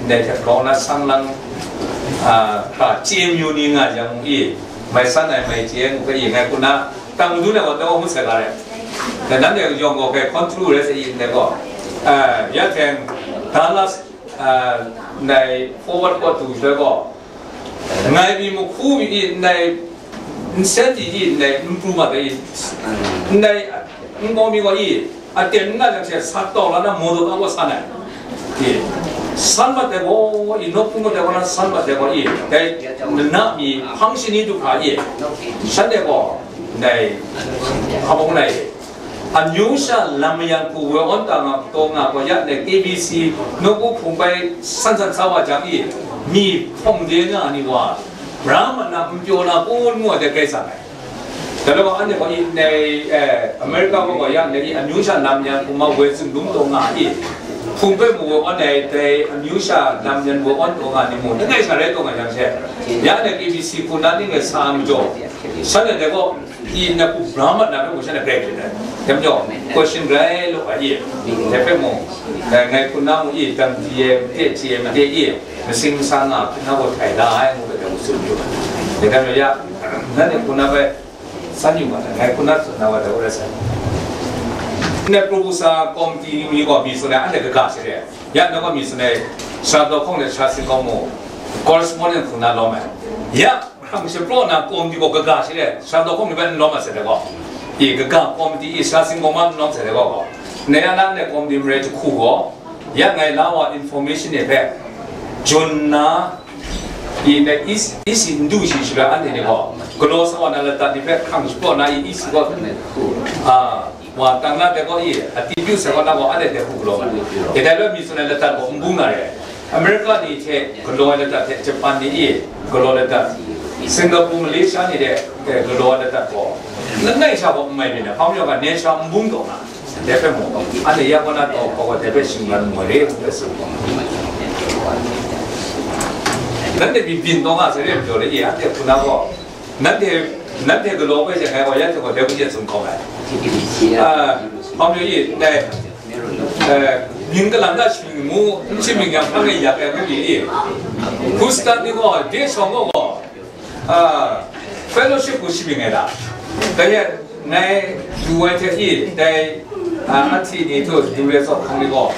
ndai hte grau na sang lang, a, hkra chye mayu ni nga yang mu i, mai san ai mai chye ngu ga i, ngai hku na, tang madun ai gaw, dai gaw ngut sai ga re. Dai nanhte yawng gaw hpe control rai sa i ndai gaw, eh, ya hte Dallas, eh, ndai Fort Worth kaw du shaloi gaw, ngai mi mahku mi i ndai, nsen di i ndai, n pru mat ai i, ndai, nkau mi gaw i, aten n nga jang she, sa tau la na, maw daw na gaw san ai. I, san mat ai gaw i, nawku mat ai gaw na, san mat ai gaw i, dai, na mi hpang shani du hkra i, shanhte gaw, ndai, hpa bawng nai, amyu sha lam mayan hku woi awn ta nga, taw nga gaw ya ndai K B C nawku hpung bai san san sa wa jang i, mi hpawng de nga ni wa, Brahmana n pyaw na kun ngu ai dai grai sa ai. Dai gaw anhte gaw i, nei, eh, America gaw gaw ya, nei, i amyu sha lam yan hpung ma woi zunglung taw nga i, hpung hpe mu woi awn ai, dai amyu sha lam yan woi awn taw nga ni mu, langai sha rai taw nga yang she, ya, nei, K B C hku na ning rai sa majaw, shanhte dai gaw, i na hku bra mat na hpe mu shanhte grai hkrit ai. Dai majaw, question grai law ai i, dai hpe mu, eh, ngai hku na mu i, dang di e, made di e, made i, masing masa nga hku na gaw htai la ai, ngu hpe dai mu tsun yu ai. Dai hpe ya, nanhte hku na bai, san yu nga, ngai hku na tsun na wa da, wa da san. Ngai proposal committee ni gaw mi tsun ai, anhte kaga sha re. Ya, nang gaw mi tsun ai, sha daw hkawng de sha sing gaw mu, correspondent hku na lawm ai. Ya, hkrang shapraw na committee gaw kaga sha re, sha daw hkawng ni bai n lawm ai sa de gaw. I kaga committee i sha sing gaw ma n lawm sa de gaw gaw. Nai ya na nai committee marai jahku gaw, ya ngai la wa information ni hpe, jun na, I dai isi, isi ndu shi shaloi anhte ni gaw, galaw sa wa na ladat ni hpe hkrang shapraw na i isi gaw, a, wa tang na de gaw i, a tipyu sai gaw na gaw, anhte de hku galaw nga. E dai loi mi tsun ai ladat gaw n bung na re. America ni hte galaw ai ladat hte Japan ni i, galaw ladat, Singapore, Malaysia ni de, de galaw ai ladat gaw, langai sha gaw n mai byin ai, hpa majaw ga nature n bung taw na. Dai hpe mung, anhte ya kaw na taw hkawk ai dai hpe shingran moi re, ngu hpe tsun gaw. Nanhte byin byin taw nga sai re majaw le, e, anhte hku na gaw, nanhte, nanhte galaw hpe she ngai gaw, ya hte gaw dai hku she tsun hkawm ai. Ah, hpa majaw e, ndai, eh, mying kalang da shimying mu, n shimying yang hpang e yak ai ngu pyi e. Hku stan ni gaw, de shawng gaw gaw, a, fellowship hku shimying ai da. Dai yen, ngai du ai hte i, dai, a, ahti ni htu du re tsawk hkang ni gaw,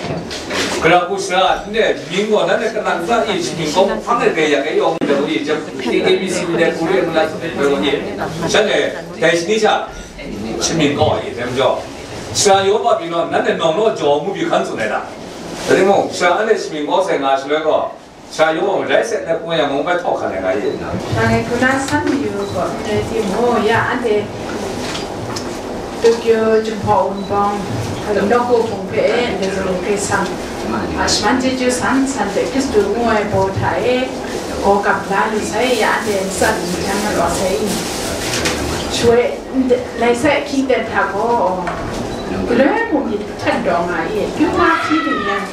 gara hku sara, nde mying gaw, nanhte kanan hta i shimying gaw, hpang e grai yak e yawng de i, jam, i, A B C ni dai hku re ngu na tsun ai hpe gaw i, shanhte dai shani sha shimying gaw i, dai majaw, sara Yawpa pyi naw, nanhte nawng naw jaw ngu pyi hkan tsun ai da. Dai timung, sara anhte shimying gaw sai nga shaloi gaw, Sha yawng gaw rai sat na hkung yang mung bai htawk hkan ai nga ye. Sha ngai hku na san mayu gaw n rai timung, ya anhte Tokyo Jinghpaw Wunpawng, a, nawku hpung hpe e ndai zawn Karai Kasang a shaman chyeju san san hte Hkristu ngu ai baw hta e gaw kap la lu sai, ya anhte ntsan n jang na raw sai i? Shaloi ndai, lai sai ahkying ten hta gaw, galoi mung myit htan daw nga i, kyu ma hpyi byin yang,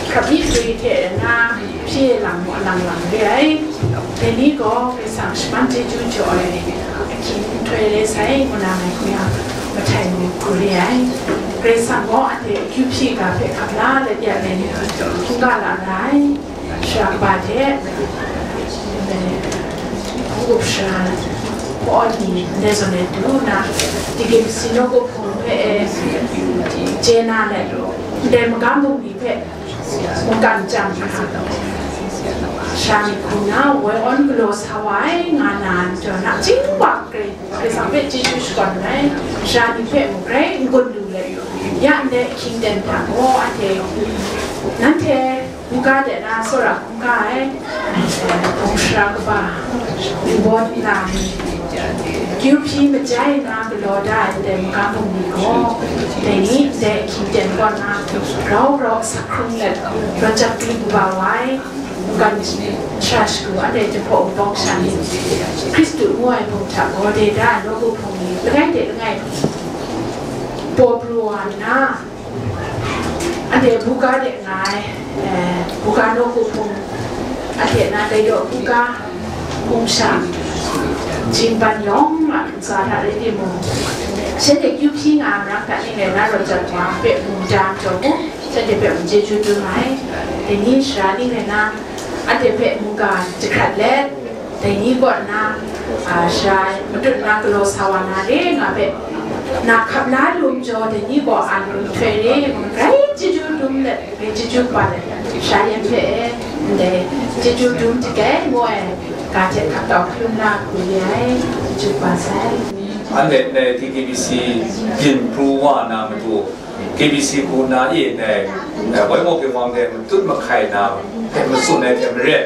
hkrap myi gwi hte na hpyi lang mu alang lang re ai. Dai ni gaw Karai Kasang shaman chyeju jaw ai ahkying nhtoi re sai, ngu na ngai hku ya mahtai mu hku re ai. Karai Kasang gaw anhte akyu hpyi ga hpe hkap la let ya ai ni hkungga la ra ai. Sara kaba hte, eh, hpung up sara, hpaw ni, ndai zawn e du nna, T K B C nawku hpung hpe, eh, chye na let, ndai magam bungli hpe mungkan chyam hkra, sara ni hku nna woi awn galaw sa wa ai, nga na, nachying wa grai, Karai Kasang hpe chyeju shakawn ai, sara ni hpe mung grai n-gun lu let, ya ndai ahkying ten hta gaw, anhte, nanhte, Buga de na tsawra hkungga ai, hpung sara kaba, nbawt na ni, kyu hpyi majai na galaw da ai ndai magam bungli gaw, dai ni ndai ahkying ten kaw na, grau grau asak hkrung let, rawt jap kring kaba wa ai, mungkan shara shagu anhte Jinghpaw Wunpawng sha ni, Hkristu ngu ai hpung hta gaw de da ai nawku hpung ni, langai de langai, paw pru wa nna, anhte buga de nga ai, eh, buga nawku hpung, anhte na Daidaw buga hpung sha, Jinghpaw yawng a ntsa hta rai timung, shanhte kyu hpyi nga ai marang hta ning rai na, rawt jat wa hpe mungdan jaw mu, shanhte hpe mung chyeju dum ai. Dai ni sara ning rai na, anhte hpe mungga jahkrat let, dai ni kaw na, a, sara matut na galaw sa wa na re nga hpe, na hkap la lu majaw, dai ni gaw a lu nhtoi re, grai chyeju dum let, grai chyeju kaba let, sara yan hpe e, ndai chyeju dum hte kai ngu ai ga hte hkap tau hkrum la hku re ai, chyeju kaba sai. Anhte ndai T K B C byin pru wa na matu, K B C hku na e ndai, eh, woi maw ginwang de matut mahkai na hpe matsun ai hte maren,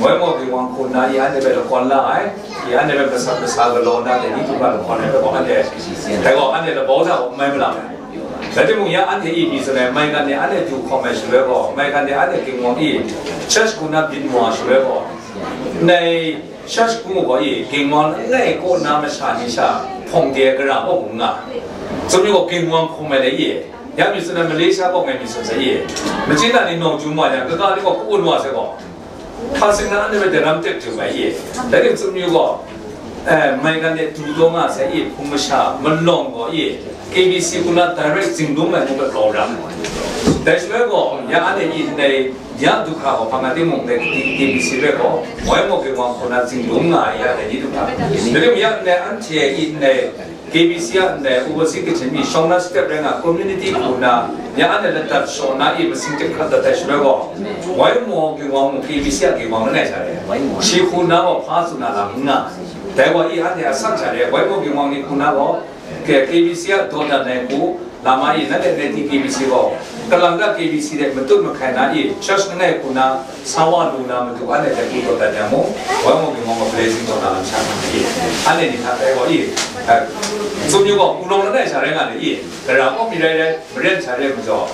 woi maw ginwang hku na i anhte hpe lakawn la ai, i anhte hpe masat masa galaw na dai ni hkungga lakawn ai hpe gaw anhte, dai gaw anhte labau hta gaw n mai ma la ai. Rai timung, ya anhte i pyi tsun ai, maigan ni anhte du hkawm ai shaloi gaw, maigan ni anhte ginwang i church hku na byin wa shaloi gaw, ndai Church hku gaw i, ginwang langai kaw na masha ni sha hpawng de ai gara kaw hkung nga. Tsun mi gaw ginwang hkum ai le i, ya mi tsun ai Malaysia kaw ngai mi tsun sai i, machin na ni nawng jum wa yang, kaga ni gaw ka-un wa sai gaw, hpa sing na anhte hpe daram tep jum ai i, dai ni tsun mi gaw, eh, mai gan de du daw nga sai i, hpung masha malawng gaw i, K B C hku na direct zingdum ai ngu hpe grau ra. Dai shaloi gaw, ya anhte i ndai, ya du hkra gaw, hpa nga timung dai K B C hpe gaw, wai maw ginwang hku na zingdum nga ai ya dai ni du hkra. Dai rim ya ndai anhte i ndai K B C a ndai overseas kachyin mi shawng na step rai nga community hku na, ya anhte ladat shaw na i masing chyip hkrat dat dai shaloi gaw, wai maw ginwang mung K B C a ginwang langai sha re. Shi hku na gaw hpa tsun na lam n nga. Dai gaw i anhte a sak sha re, wai maw ginwang ni hku na gaw, K-, K B C a dawdan ai hku, lama i, nanhte Native K B C gaw, kalang ta K B C de matut mahkai na i, church langai hku na, sa wa lu na matu anhte hpe hku dawdan yang mung, wai maw ginwang gaw blessing taw na lam sha nga i, anhte ni hta tai gaw i, eh, tsun yu gaw, hpunawng langai sha rai nga ni i, gara kaw mi rai rai, maren sha rai majaw,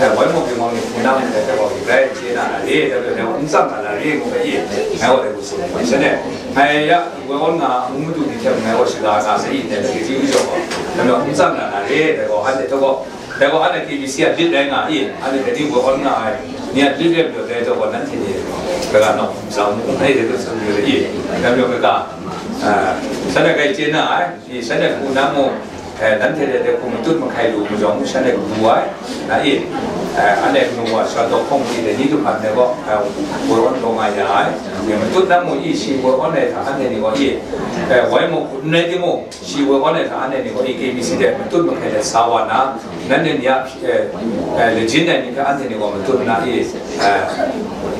eh, wai maw ginwang ni hku na mung dai hpe gaw, rai chye na na re, dai hpe dai gaw n tsang na na re, ngu hpe i, ngai gaw dai hku tsun ai. Shanhte, ngai ya, woi awn nga, amu madu ni hte ngai gaw shaga sa sai i, dai hpe chye yu jaw gaw, dai gaw n tsang na na re, dai gaw, anhte hta gaw, dai gaw, anhte K B C a lit rai nga i, anhte dai ni woi awn nga ai, ni a lit rai majaw dai jaw gaw, nanhte ni, dai gaw nawk hkum sa mu, ngai dai hpe tsun yu ai i, dai majaw kaga, ah, shanhte grai chye na ai, i, shanhte hku na mung, eh, nanhte de hte hku matut mahkai lu majaw mung shanhte kabu ai, na i, eh, anhte kanu wa sha dawk hkawng hte ni du hpan ai gaw, eh, woi awn taw nga ya ai. Matut na mung i shi woi awn ai hta anhte ni gaw i, eh, wai mung hkut n rai timung, shi woi awn ai hta anhte ni gaw i K B C de matut mahkai de sa wa na, nanhte ni a, eh, eh, lajin ai ni hpe anhte ni gaw matut na i, eh,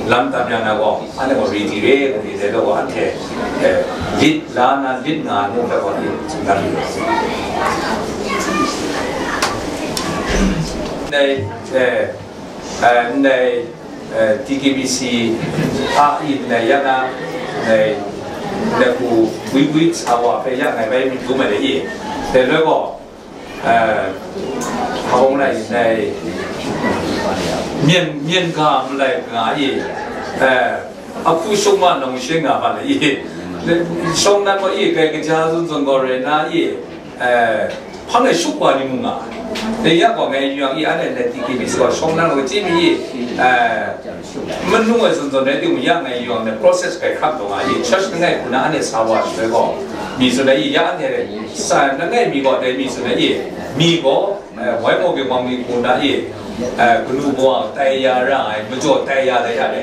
lam tam ya na gaw, anhte gaw ready re, ngu i dai gaw anhte, eh, lit la na, lit nga ai mung hpe gaw i, tsun dan yu. Ndai, eh, eh, ndai, eh, T K B C a i ndai ya na, ndai, ndai hku gwi gwi sa wa hpe ya ngai bai myit dum ai de i. Dai loi gaw, eh, hpa bawng lai ndai, myen, myen ga malai nga i, eh, ahku shung ma nawng shin nga ma lai i, shawng nan gaw i, kai kaja zun zun gaw rai na i, eh, hpang e shuk wa ni mung nga ai. Dai ya gaw ngai yu yang i, anhte ndai T K B C gaw shawng nan gaw chye mi i, eh, manu ai zun zun rai timung, ya ngai yu yang, ndai process grai hkrap taw nga i, church langai hku na anhte sa wa shaloi gaw, mi tsun ai i, ya anhte sa langai mi gaw dai mi tsun ai i, mi gaw, eh, wai maw ginwang ni hku na i, eh, kanu kawa tai ya ra ai, majaw tai ya dai hta de.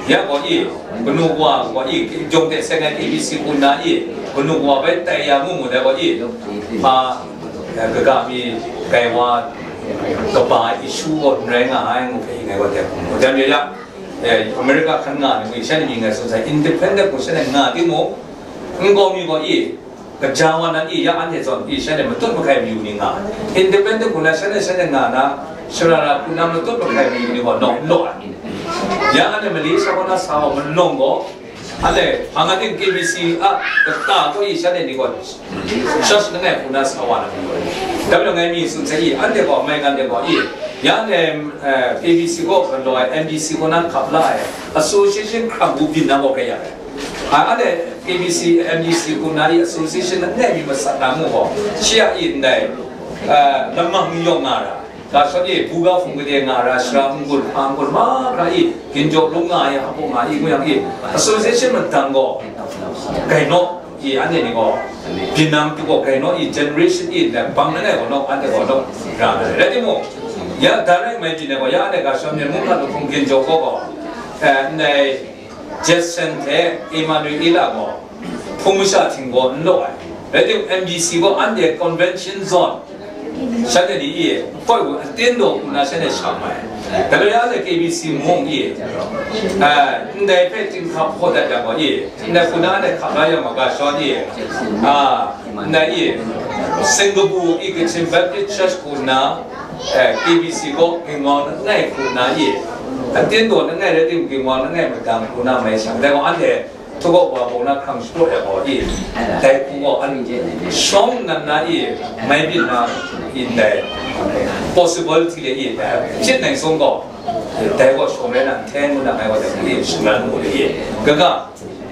Ya gaw i, kanu kawa gaw i, jawng de seng ai K B C hku na i, kanu kawa bai tai ya mu mu dai gaw i, hpa, eh, kaga mi, kai wa, kaba issue gaw n rai nga ai, ngu hpe i ngai gaw dai hku mu. Jan ya ya, eh, America hkan nga ni mung, shanhte mying ngai tsun sai, independent hku shanhte nga timung, nkau mi gaw i, kaja wa nan i, ya anhte zawn i, shanhte matut mahkai mayu ni nga ai. Independent hku na shanhte, shanhte nga na, shara ra hku na matut mahkai mayu ni gaw nawng n law ai. Ya anhte Malaysia kaw na sa wa malawng gaw, anhte hpa nga ting K B C a kata gaw i, shanhte ni gaw church langai hku na sa wa na mayu ai. Dai majaw ngai mi tsun sai i, anhte gaw, mai ngan de gaw i, ya anhte, eh, K B C kaw galaw ai, M B C kaw na hkap la ai, association hkram bu byin na gaw kaya ai. A, anhte K B C, M B C hku na i association langai mi masat na mu gaw, shi a i ndai, eh, lamang ni yawng nga ra, ga shawt e, buga hpung gade nga ra, shara n-gun, hpa n-gun, mahkra i, ginjaw lung nga ai, hpa nga i, ngu yang i, association madang gaw, gai naw i, anhte ni gaw, byin na matu gaw, gai naw i, generation i, ndai bang langai gaw naw, anhte gaw naw, ra ai. Rai timung, ya, direct mai byin ai gaw, ya, anhte ga shawt myen mung hta lung hpung ginjaw gaw gaw, eh, ndai, Jackson hte Emmanuel Ila gaw hpung masha htinggaw n law ai. Rai timung, M B C gaw anhte convention zone, shanhte ni i, koi hku aten daw hku na shanhte shang ai. Dai loi anhte K B C mung i, eh, ndai hpe chyinghka hpaw dat yang gaw i, ndai hku na anhte hkap la yang gaw, ga shawt i, ah, ndai i, Singapore i Kachin Baptist Church hku na, eh, K B C kaw ginwang langai hku na i, aten daw langai rai timung, ginwang langai madang hku na mai shang, dai gaw anhte htugaw wa bawng na hkrang shapraw ai gaw i, dai hku gaw an shawng nnan na i, mai byin na i, ndai possibility le i, dai hpyi nai sung gaw, dai gaw shawng rai na nhten ngu na ngai gaw dai hku i, shingran mu le i, kaga,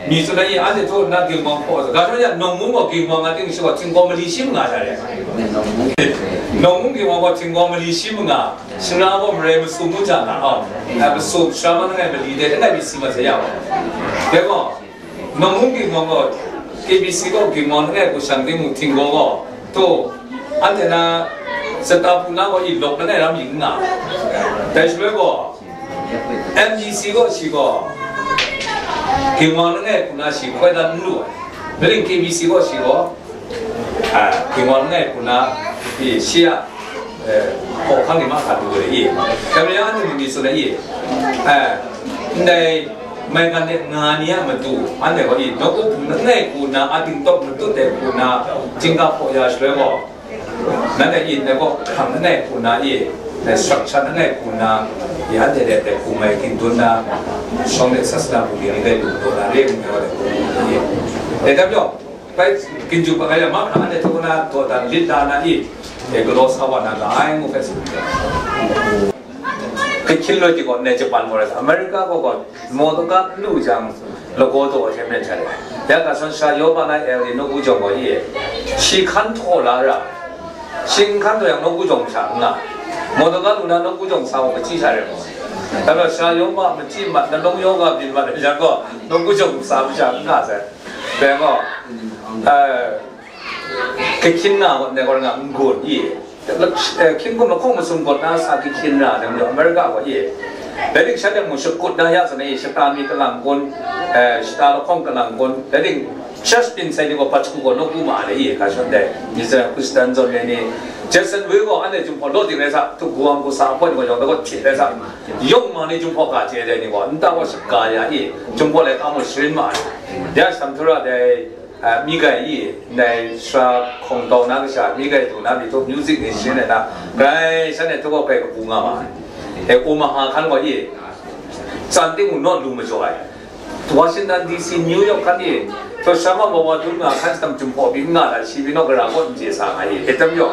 Myi tsun ai, anhte htaw nna ginwang hpaw ai. Ga shawng ya, Nawng Mung gaw ginwang a ting shi gaw, htinggaw mali shi manga sha re. Nawng Mung ginwang gaw htinggaw mali shi manga, shana gaw marai masum mu ja nga, aw, a, masum, shara ma langai mali de, langai mi si ma sa ya wa. Dai gaw, Nawng Mung ginwang gaw, K B C gaw ginwang langai hku shang ting mung, htinggaw gaw, htaw, anhte na, sata hpu na gaw, i lawk langai ram yin nga. Dai shaloi gaw, M D C gaw shi gaw, ginwang langai hku na shi hkoi dan n lu ai. Rai ting K B C gaw shi gaw, a, ginwang langai hku na, i, shi a, eh, hkawhkam ni mahkra lu ai i. Dai majaw anhte mung mi tsun ai i, eh, ndai maigan de nga ni a matu, anhte gaw i, nawku hpung langai hku na, a dingtawk matut ai hku na, chyingga hpaw ya shaloi gaw, nanhte i, ndai gaw hkrang langai hku na i, ndai structure langai hku na, i, anhte de, de hku mai gindan na, shawng de sasana hku ni, ndai lu taw na re, ngu ai wa de hku i. E, dai majaw, bai, ginjung hpa kaya mahkra anhte htaw na dawdan lit la na i, e, galaw sa wa na ga ai, ngu hpe tsun. Kahkyin loi di gaw, ne Japan gaw rai sa, America gaw gaw, motor car n lu jang, lagaw daw hte maren hta re. Ya ga san sha yawng ma na L A nawku jawng gaw i, shi hkan htaw la ra, shi n hkan htaw yang nawku jawng sha n nga, motor car lu na nawku jawng sa gaw machyi sha re gaw. Dai majaw sha yawng ma machyi mat, nalawng yawng ga byin mat ai jang gaw, nawku jawng sa masha n nga sai. Dai gaw, eh, kahkyin na gaw, ne gaw nga n gun i. Eh, hkying hkum lahkawng masum gaw na sa kahkyin ra, dai majaw America gaw i. Dai ting shanhte mung shakut na ya zawn e, shata mi kalang kun, eh, shata lahkawng kalang kun, dai ting church byin sai ni gaw, Pachu gaw nawku ma ai i, ga shawng dai, Israel Christian zawn e ni, Jackson Wei gaw anhte Jinghpaw law ting rai sa, htu guwang hku sa hpawt ni gaw, yawng dai gaw hpyi rai sa, yawng ma ni Jinghpaw ga chye dai ni gaw, nta gaw shaga ya i, Jinghpaw laika mung sharin ma ai. Ya, Shamthura dai, a, mi gai i, ndai sara hkawng tau na kasha, mi gai du na, mi htaw music ni sharin ai na, grai shanhte htaw gaw grai kabu nga ma ai. E, Omaha hkan gaw i, tsan ting mung naw lu majaw ai. Washington D C, New York hkan i, htaw sha ma mawa dun nga hkan, shanhte Jinghpaw pyi n nga na, shi pyi naw gara kaw n chye sa nga i, e tam yaw.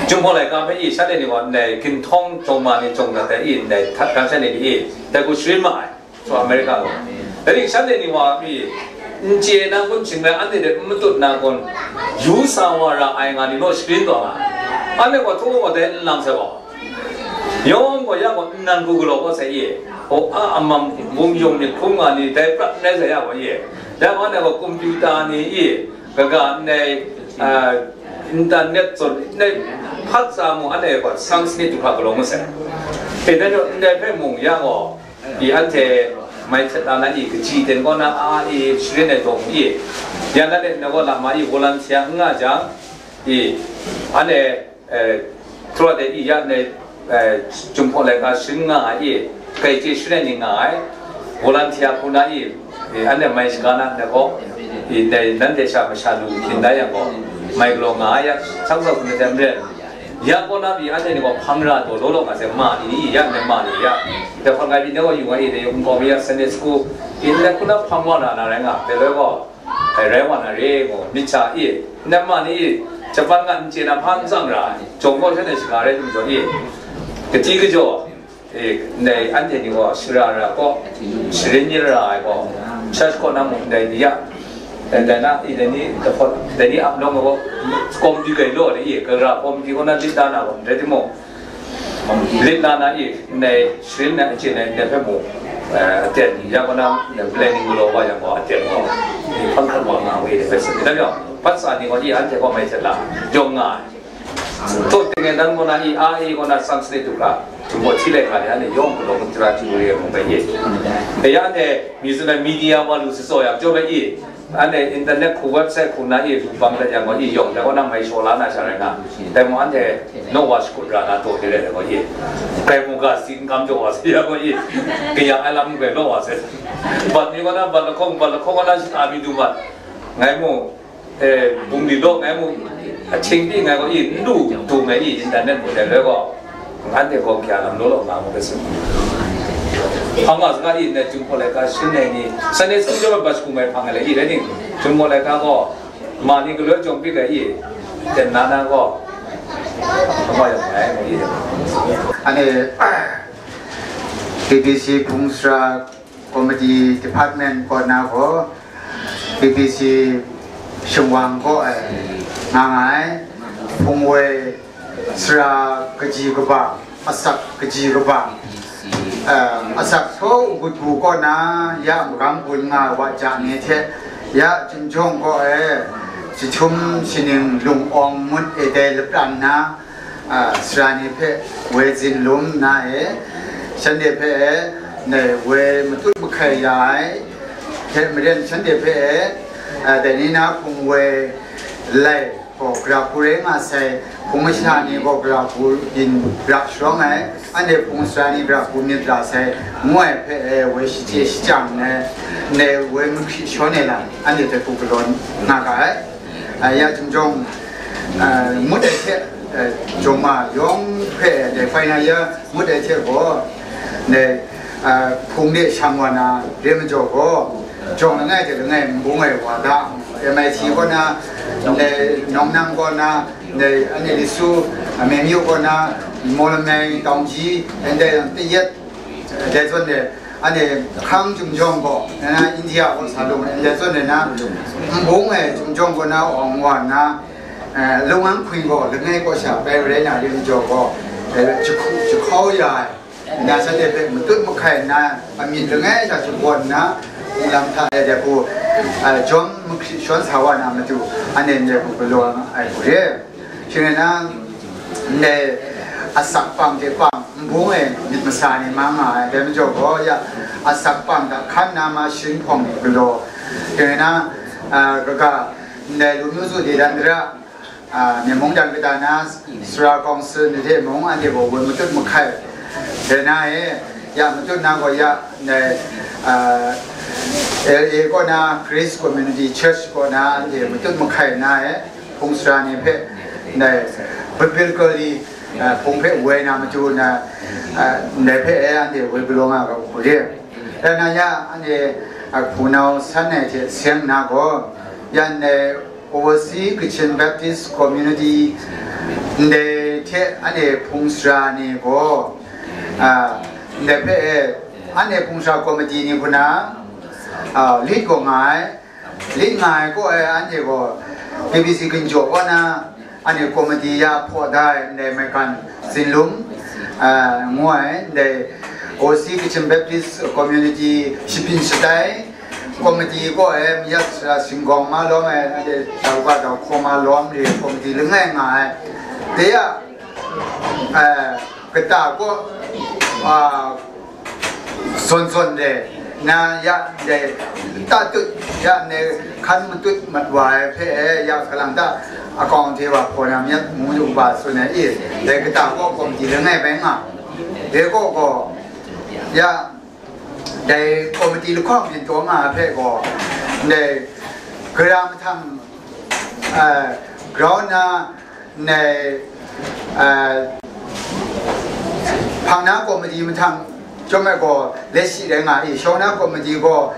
Jinghpaw laika hpe i, shanhte ni gaw ndai ginhtawng jawng ma ni jawng dat ai i, ndai htat hkan shanhte ni i, dai hku sharin ma ai. So America gaw. Dai ning shanhte ni wa pyi, n chye na kun, shing rai anhte hte n matut na kun, yu sa wa ra ai nga ni naw sharin taw nga. Anhte gaw htaw gaw dai n lang sai gaw. Yawng gaw ya gaw nnan hku galaw kawt sai i. Hpaw a amam bum yung myit hkrum nga ni dai prat n rai sai ya gaw i. Dai gaw anhte gaw computer ni i, kaga ndai, a, internet zawn, ndai hpat tsa mung anhte gaw Sanskrit du hkra galaw ngut sai. E, dai gaw ndai hpe mung ya gaw, i anhte mai htet la na i, kaji ten kaw na a i sharin ai dawng i, ya na let na gaw lama i volunteer n nga jang, i anhte, eh, htaw de i ya ndai, eh, Jinghpaw laika sharin nga ai i, kai chye sharin ai ni nga ai, volunteer hku na i, i anhte mai shaga na ndai gaw, i ndai nanhte sha masha lu hkyin da yang gaw, mai galaw nga ai ya, shang tsawk hku na hte maren, ya kaw na pyi anhte ni gaw hpang ra taw law law nga sai, ma ni ni ya, ndai ma ni ya. Dai hpang ai pyi dai gaw yung ai i, dai yung kau mi ya, Sunday school, i ndai hku na hpang wa na na rai nga, dai loi gaw, ai rai wa na re, ngu myit sha i, ndai ma ni i, Japan ga n chye na hpa n tsang ra, jawng gaw shanhte shaga rai lu jaw i, kati kajaw, e, ndai anhte ni gaw shara ra gaw, sharin yin ra ai gaw, church kaw na mung ndai ni ya, ndai na, i, dai ni, dai ni ap nawng ai gaw, komiti gai law ni i, gara komiti kaw na lit da na gaw, ndai timung, lit la na i, ndai sharin na, achyin na, ndai hpe mung, eh, aten ni, ya kaw na, ndai planning galaw wa yang gaw, aten gaw, i hpang hkrat wa nga we, dai hpe tsun, dai yawng, hpat tsa ni gaw, i anhte gaw mai htet la, yawng nga ai. Taw, tinggai dan kaw na i, a i kaw na Sanskrit du hkra, Jinghpaw hti laika ni, anhte yawng galaw ngut jara hti lu re ai mung bai i. E ya anhte, mi tsun ai media wa lu sa tsaw yang, jaw bai i, anhte internet hku, website hku na i, lu bang dat yang gaw i, yawng dai kaw na mai shaw la na sha rai nga. Dai mung anhte naw wa shakut ra na taw hte rai ai gaw i. Grai mu ga si n kam jaw wa sai ya gaw i. Kaya ai lam n grai law wa sai. Bat ni kaw na bat lahkawng, bat lahkawng kaw na shata mi du mat. Ngai mu, eh, bungli law ngai mu, ahkying pyi ngai gaw i, n lu du ngai i, internet mu dai loi gaw, anhte gaw kya lam law law nga mu rai sai. Hpang wa saga i, ndai Jinghpaw laika sharin ai ni, Sunday school jaw ai bat shagu mai hpang ai le i, rai ning, Jinghpaw laika gaw, ma ni galoi jawng pyi ai i, ten na na gaw, hpang wa yang ai mu i. Anhte, K B C hpung sara, Committee Department kaw na gaw, K B C shingwang kaw ai nga nga ai, hpung woi sara kaji kaba, asak kaji kaba, eh, asak htaw gut bu kaw na, ya magam gun nga ai wa ja ni hte, ya Chyum Jawng kaw e, jahtum shaning lung awng ngut e dai lapran na, a, sara ni hpe woi zin lum nna e, shanhte hpe e, ndai woi matut mahkai ya ai hte maren, shanhte hpe e, a, dai ni na hpung woi lai gaw, gara hku rai nga sai, hpung masha ni gaw gara hku byin ra sharawng ai, anhte hpung sara ni gara hku myit ra sai, ngu ai hpe e, woi shachye shachyang ai, ndai woi mahkri shawn ai lam, anhte hpe hku galaw nga ga ai. A, ya Chyum Jawng, a, ngut ai hte, a, jawng ma yawng hpe dai hpai na ya ngut ai hte gaw, dai, a, hpung de shang wa na re majaw gaw, jawng langai hte langai n bung ai wa da, M I T kaw na, dai Nong Nang kaw na, dai Anni Lisu, a, Mengyu kaw na, Mawlamyai Taungji, dai Tayat, dai zawn de, anhte hkang Chyum Jawng gaw, na India kaw sa lung, ndai zawn de na, nbung e Chyum Jawng kaw na awng wa nna, eh, lung an hkwi gaw, langai kaw sha bai rai na rim jaw gaw, eh, jahku, jahkau ya ai, na shanhte hpe matut mahkai nna, amyit langai sha shabawn nna, nlang hta e dai hku, eh, jawm mahkri shawn sa wa na matu, anhte ndai hku galaw ai hku re. Shing rai na, ndai asak pang hte pang nbung e myit masa ni ma nga ai, dai majaw gaw ya, asak pang hta hkan na ma sharin hpawng ni galaw, shing rai na, a, kaga, ndai Lungnu Zu Dedan Dara, a, Myen mungdan kata na, sara kawng sa ni hte mung, anhte gaw woi matut mahkai, dai na e, ya matut na gaw ya, ndai, a, L A kaw na Grace Community Church kaw na, anhte matut mahkai na e, hpung sara ni hpe, ndai, biblically, eh, hpung hpe woi na matu na, eh, ndai hpe, eh, anhte woi galaw nga ga hku re. Rai na ya, anhte, eh, hpunau san ai hte seng na gaw, ya ndai Overseas Kachin Baptist Community ndai hte anhte hpung sara ni gaw, ah, ndai hpe, eh, anhte hpung sara committee ni hku na, ah, lit gaw nga ai, Lit nga ai kaw e, anhte gaw K B C ginjaw kaw na, anhte komiti ya hpaw da ai ndai maigan Zinlum, a, ngu ai, ndai O C Kachin Baptist Community Shapyin Shatai Komiti kaw e, mayat sara Singgawng ma lawm ai, anhte Dauga Dauhkaw ma lawm re komiti langai nga ai. De ya, a, kata kaw, a, zawn zawn re, na ya ndai tatut, ya ndai hkan matut mat wa ai hpe e, ya kalang ta akawng hte wa hpaw na myat ngu yu ga tsun ai i, dai kata kaw komiti langai bai nga, dai kaw gaw, ya dai komiti lahkawng byin taw nga ai hpe gaw, ndai gara mahtang, eh, ground na, ndai, eh, hpang na komiti mahtang chyawm ai gaw, let shi rai nga i, shawng na komiti gaw,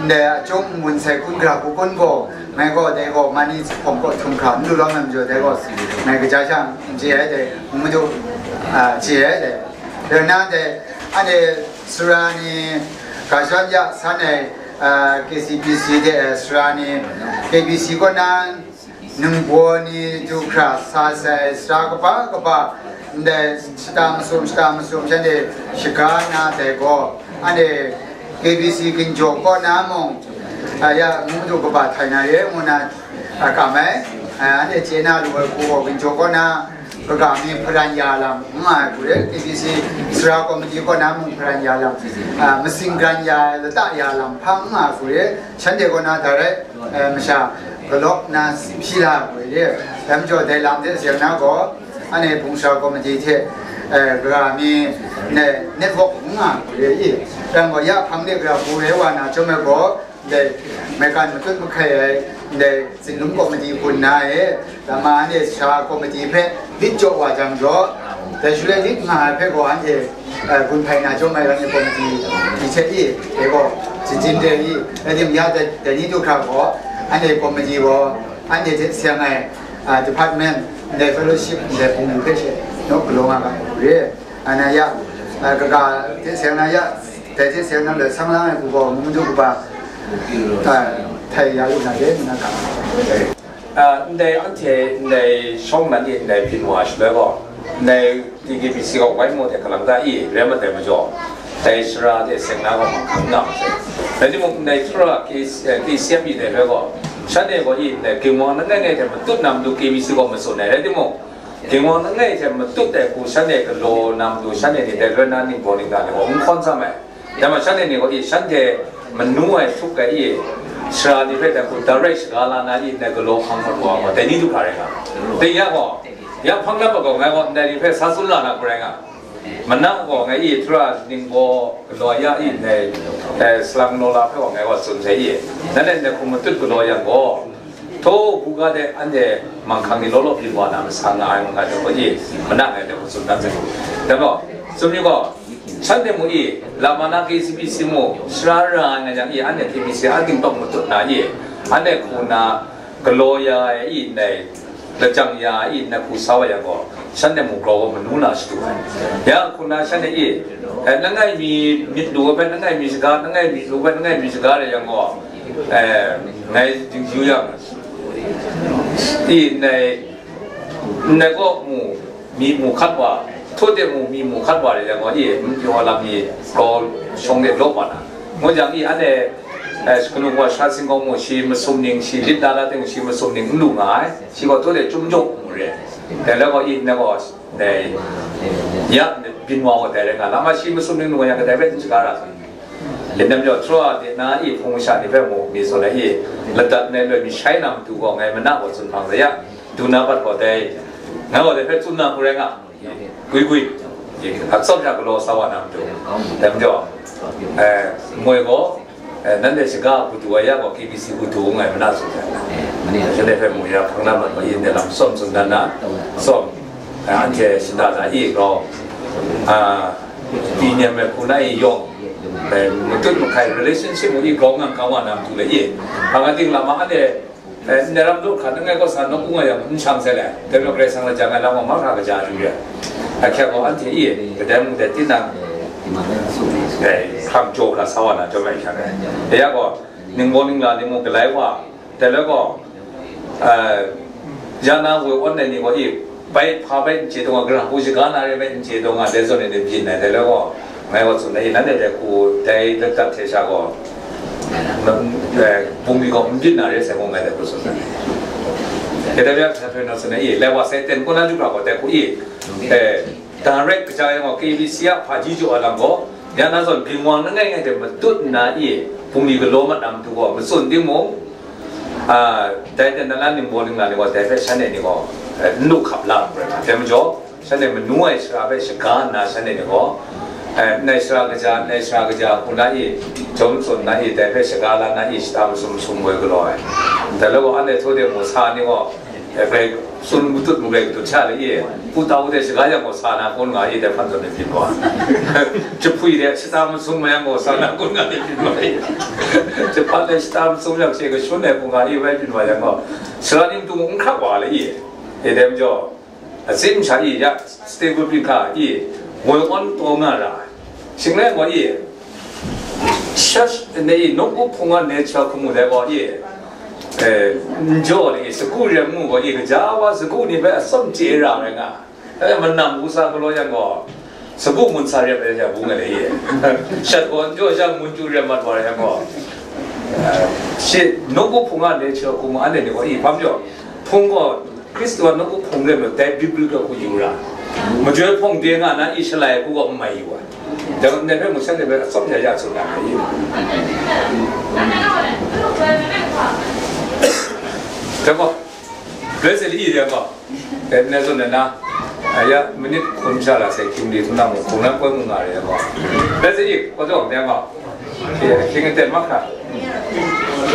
ndai achyung n-gun sai kun, gara hku kun gaw, ngai gaw, dai gaw, mani hpawng kaw htum hkra n lu lawm ai majaw, dai gaw, ngai kaja sha n chye ai, dai n madu, a, chye ai, dai. Dai na, dai, anhte sara ni, ga shawt ya san ai, a, K C B C de, sara ni, K B C kaw na, ningbaw ni du hkra sa sai sara kaba kaba, ndai shata masum, shata masum shanhte shaga na dai gaw, anhte K B C ginjaw kaw na mung, a, ya ngu du kaba htai na re ngu na, a, kam ai, a, anhte chye na lu ai hku gaw ginjaw kaw na, kaga mi hparan ya lam n nga ai hku re, K B C sara komiti kaw na mung hparan ya lam, a, masing gran ya ai, lata ya lam hpa n nga ai hku re, shanhte kaw na direct, eh, masha galawk na hpyi la ai hku re, dai majaw dai lam hte seng na gaw, anhte hpung sara komiti hte, eh, gara mi ne, network n nga ai hku re i, dai gaw ya hpang de gara hku re wa na chyawm ai gaw, ndai maigan matut mahkai ai, ndai Zinlum komiti gun na e, lama anhte sara komiti hpe lit jaw wa jang gaw, dai shaloi lit nga ai hpe gaw anhte, eh, gun hpai na chyawm ai anhte komiti ni hte i, dai gaw, jin jin de i, rai tim ya dai, dai ni du hkra gaw, anhte komiti gaw, anhte hte seng ai, ah, department, ndai fellowship, ndai hpung lu hpe she, naw galaw nga ga hku re. Anhte ya, ah, kaga hte seng na ya, Dai hte seng nang le sang lang ai hku gaw, mung du kaba, htai ya lu na de, nna ga. Ndai anhte ndai shawng nan e ndai byin wa shaloi gaw, ndai T K B C gaw wai maw de kalang ta i, rai mat ai majaw, dai sara de seng na gaw manghkang nga masai. Rai timung, ndai hkra K C M i dai hpe gaw, shanhte gaw i, ndai ginwang langai ngai hte matut na matu K B C gaw matsun ai. Rai timung, ginwang langai hte matut ai hku shanhte galaw na matu, shanhte ni dai loi na ningbaw ningda ni gaw n hkawn sam ai. Dai ma shanhte ni gaw i, shanhte manu ai htup ai i, sara ni hpe dai hku direct shaga la na i, ndai galaw hpang mat wa gaw, dai ni du hkra rai nga. Dai ya gaw, ya hpang na gaw, ngai gaw ndai ni hpe sa tsun la na hku rai nga. Manang gaw, ngai i, Tara ningbaw galaw ya i, ndai, eh, salang naw la hpe gaw ngai gaw tsun sai i, nanhte ndai hku matut galaw yang gaw, htaw buga de anhte manghkang ni law law byin wa na masa nga ai, nga ai hte gaw i, manang ngai hte gaw tsun dan sai. Dai gaw, tsun yu gaw, shanhte mu i, lama na K C B C mu, sara ra ai nga yang i, anhte K B C a dingtawk matut na i, anhte hku na galaw ya ai i, ndai lajang ya ai i, ndai hku sa wa yang gaw, shanhte mu grau gaw manu na shadu ai. Ya hku na shanhte i, eh, langai mi myit lu ai hpe, langai mi shaga, langai mi lu ai hpe, langai mi shaga rai yang gaw, eh, ngai dingyu yang, i, ndai, ndai gaw mu, mi mu hkat wa, htaw de mu, mi mu hkat wa rai yang gaw, i, n pyaw lam mi gaw shawng de lawp wa na. Ngu jang i, anhte, eh, kanu gaw sha singkawng mu, shi masum ning, shi lit da la ting, shi masum ning n lu nga ai, shi gaw htaw de chyum jaw mu re. Dai la gaw i, ndai gaw, dai, ya, byin wa gaw dai rai nga, lama shi masum ning lu nga yang, kadai hpe n shaga ra sa. Yin dam jaw, Troa de na i, hpung masha ni hpe mu, mi tsun ai i, ladat nai loi mi shai na matu gaw, ngai mana gaw tsun hpang sa ya, du na bat gaw dai, ngai gaw dai hpe tsun na hku rai nga. Gwi gwi, atsawm sha galaw sa wa na matu, dai majaw, eh, moi gaw, eh, nanhte shaga hku du ai ya gaw, K B C hku du ngai mana tsun ai. Shanhte hpe mu ya, hpang na mat gaw, yin de lam tsawm tsun dan na, tsawm, eh, anhte shada da i grau, ah, pyi nem ai hku na i yawng, eh, matut mahkai relationship mu i grau ngang kang wa na matu le i, hpang a ting lama anhte, eh, ndai ram lu hkra, langai kaw sa nawku nga yang, n shang sai le, Democrat sang lajang ai lam gaw mahkra kaja yu ya. Ahkyak gaw anhte i, kadai mung dai tinang, eh, hkrang jaw hkra sa wa na, jaw mai hkyak ai. Ya gaw, ningbaw ningla ni mung galai wa, dai loi gaw, eh, ya na woi awn ai ni gaw i, bai hpa bai n chye taw nga, gara hku shaga na re bai n chye taw nga, dai zawn e ni byin ai, dai loi gaw, ngai gaw tsun ai, nanhte dai hku, dai ladat hte sha gaw, eh, bungli gaw n byin na re sai gaw, ngai dai hku tsun ai. Dai hpe ya sa hpe na tsun ai, i, lai wa sai ten kaw na ju hkra gaw, dai hku i, eh, direct kaja yang gaw, K B C a hpaji jaw ai lam gaw, ya na zawn ginwang langai ngai hte matut nna i, bungli galaw mat na matu gaw, matsun timung, ah, dai hte na na ningbaw ningla ni gaw, dai hpe shanhte ni gaw, eh, n lu hkap la mu rai nga, dai majaw, shanhte manu ai sara hpe shaga nna, shanhte ni gaw, eh, nai sara kaja, nai sara kaja hku na i, jawm tsun na i, dai hpe shaga la na i, shata masum masum woi galaw ai. Dai loi gaw, anhte htaw de mu sa ni gaw, eh, bai tsun matut mu bai katut sha le i, pu tau de shaga yang gaw sa na kun nga i, dai hpan zawn e byin wa. Jahpui de shata masum ma yang gaw sa na kun nga i byin wa i. Jahpan de shata masum yang she kashun ai hku nga i, bai byin wa yang gaw, sara ni matu mung n hkrak wa le i, e dai majaw, atsin masha i ya, stable byin hkra i, woi awn taw nga ra ai. Shing rai gaw i, church ni i, nawku hpung a nature hku mu dai gaw i, eh, n jaw ni i, sagu rem mu gaw i, gaja wa sagu ni hpe atsawm chye ra ai nga. Eh, manam hku sa galaw yang gaw, sagu mun sa rem ai ja bung ai le i. Shat gaw n jaw sha, mun chyu rem mat wa yang gaw, eh, shi nawku hpung a nature hku mu anhte ni gaw i, hpa majaw, hpung gaw, Hkristu a nawku hpung rai majaw, dai Biblical hku yu ra. Majoi hpawng de nga na i shalai hku gaw n mai yu ai. Dai gaw, ndai hpe mung shanhte hpe atsawm ya ya tsun na ai. Dai gaw, Blessed i dai gaw, dai ndai zawn na, aya, minit hkun sha la sai, hkying di htum na mung, hkungran koi mung nga re dai gaw. Blessed i, kau jawng dai gaw. Hkying aten mahkra.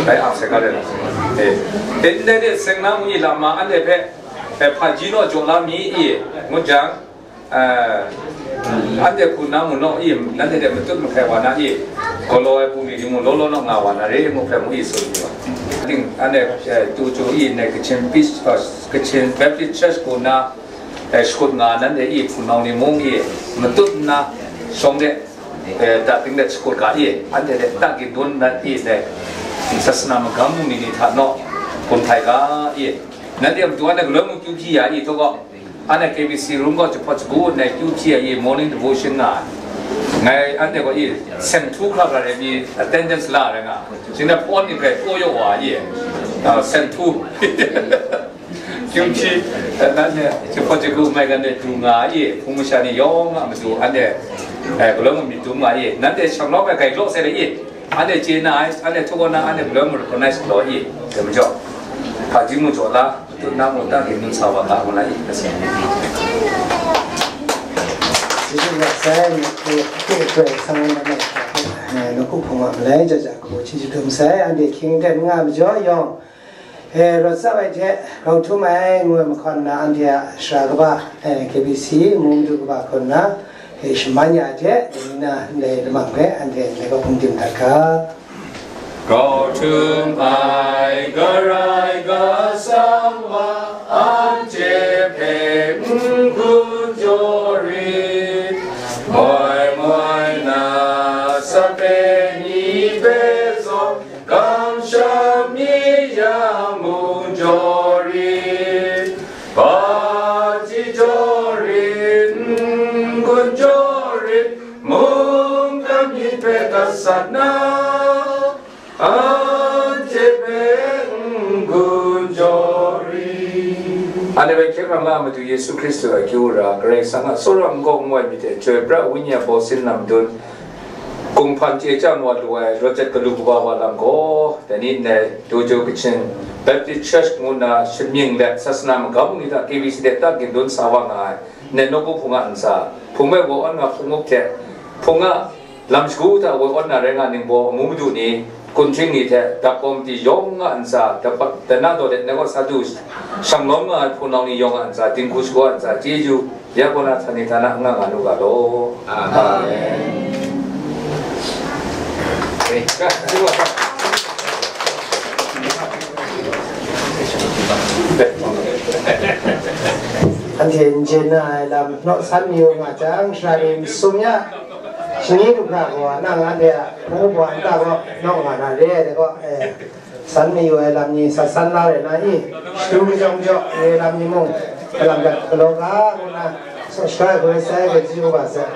Dai ap sai ga rai la. Eh, ndai de seng na mu i lama anhte hpe, eh, hpaji naw jaw la mi i, ngut jang, eh, anhte hku na mu naw i, nanhte de matut mahkai wa na i, galaw ai bungli ni mung law law naw nga wa na re, ngu hpe mu i tsun yu ai. Ting, anhte, eh, tu chu i, ndai Kachin Peace, eh, Kachin Baptist Church hku na, eh, shakut nga nanhte i hpunau ni mung i, matut nna, shawng de, Eh, ta ting de shakut ga i, anhte de ta gindawn na i de, sasana magam mu mi ni hta naw, kun htai ga i, nanhte a matu anhte galoi mung kyu hpyi ya i, htawk gaw, anhte K B C room gaw jahpawt jagu nna kyu hpyi ya i, morning devotion nga ai. Ngai anhte gaw i, seng htu hkra hkra rai mi attendance la rai nga, shing de phone ni hpe taw yaw wa i, ah, seng htu. Kyungchi, eh, nanhte jahpawt jagu mai gan de du nga i, hpung masha ni yawng a matu anhte, eh, galoi mung myit dum nga i, nanhte shanglawm ai grai law sai le i, anhte chye na ai, anhte htuk na, anhte galoi mung recognize galaw i, dai majaw, hpaji mung jaw la, matu na mung ta gindawn sa wa ga, ngu na i, kasi. Chyeju lat sai, matu htuk htuk sai, sang na na, eh, nawku hpung wa malai, jaja hku, chyeju dum sai, anhte hkying ten nga majaw yawng, E, rawt tsap ai hte, rau htum ai, ngu ai mahkawn na, anhte a sara kaba, e, K B C, mung du kaba hkawn na, e, shaman ya ai hte, dai ni na ndai lamang hpe, anhte ndai kaw hpung tim dat ga. Rau htum ai, garai gasam wa, anhte hpe n-gun jaw rit, moi moi na, sape ni hpe zawn, kamsham mi ya mung jaw rit, hpaji jaw rit, n-gun jaw rit, mungkan myit hpe gasat na, anhte hpe n-gun jaw rit. Anhte hpe hkye hkrang la Madu Yesu Hkristu a akyu ara, Karai Kasang a tsawra n-gaw n-goi myit hte, chyoi pra Wenyi a baw sin lam dun, Kunghpan chye chyam wa lu ai Rochot Galu Kaba wa lam gaw, dai ni ndai Dojo Kachin Baptist Church ngu nna shamying let sasana magam ni hta K B C de ta gindawn sa wa nga ai, ndai nawku hpung a ntsa, hpung e woi awn nga hpung up hte, hpung a lam shagu hta woi awn na rai nga ningbaw amu madu ni, kunhting ni hte dap kawmti yawng a ntsa, dap, dana daw let nai kaw sa du shanglawm nga ai hpunau ni yawng a ntsa, dinghku shagu a ntsa, chyeju, ya kaw na htani htana n nga nga nu ga law. Amen. Anhte n jen na ai lam naw san mayu nga jang, sara ni masum ya, shani du hkra gaw, nang anhte a hpung wa nta gaw naw nga na re ai gaw, e, san mayu ai lam ni sa san la rai na i, shadu kajawng jaw re lam ni mung, galam gat galaw ga, ngu na, sa shada ai hkoi sai, gaji u ga sai.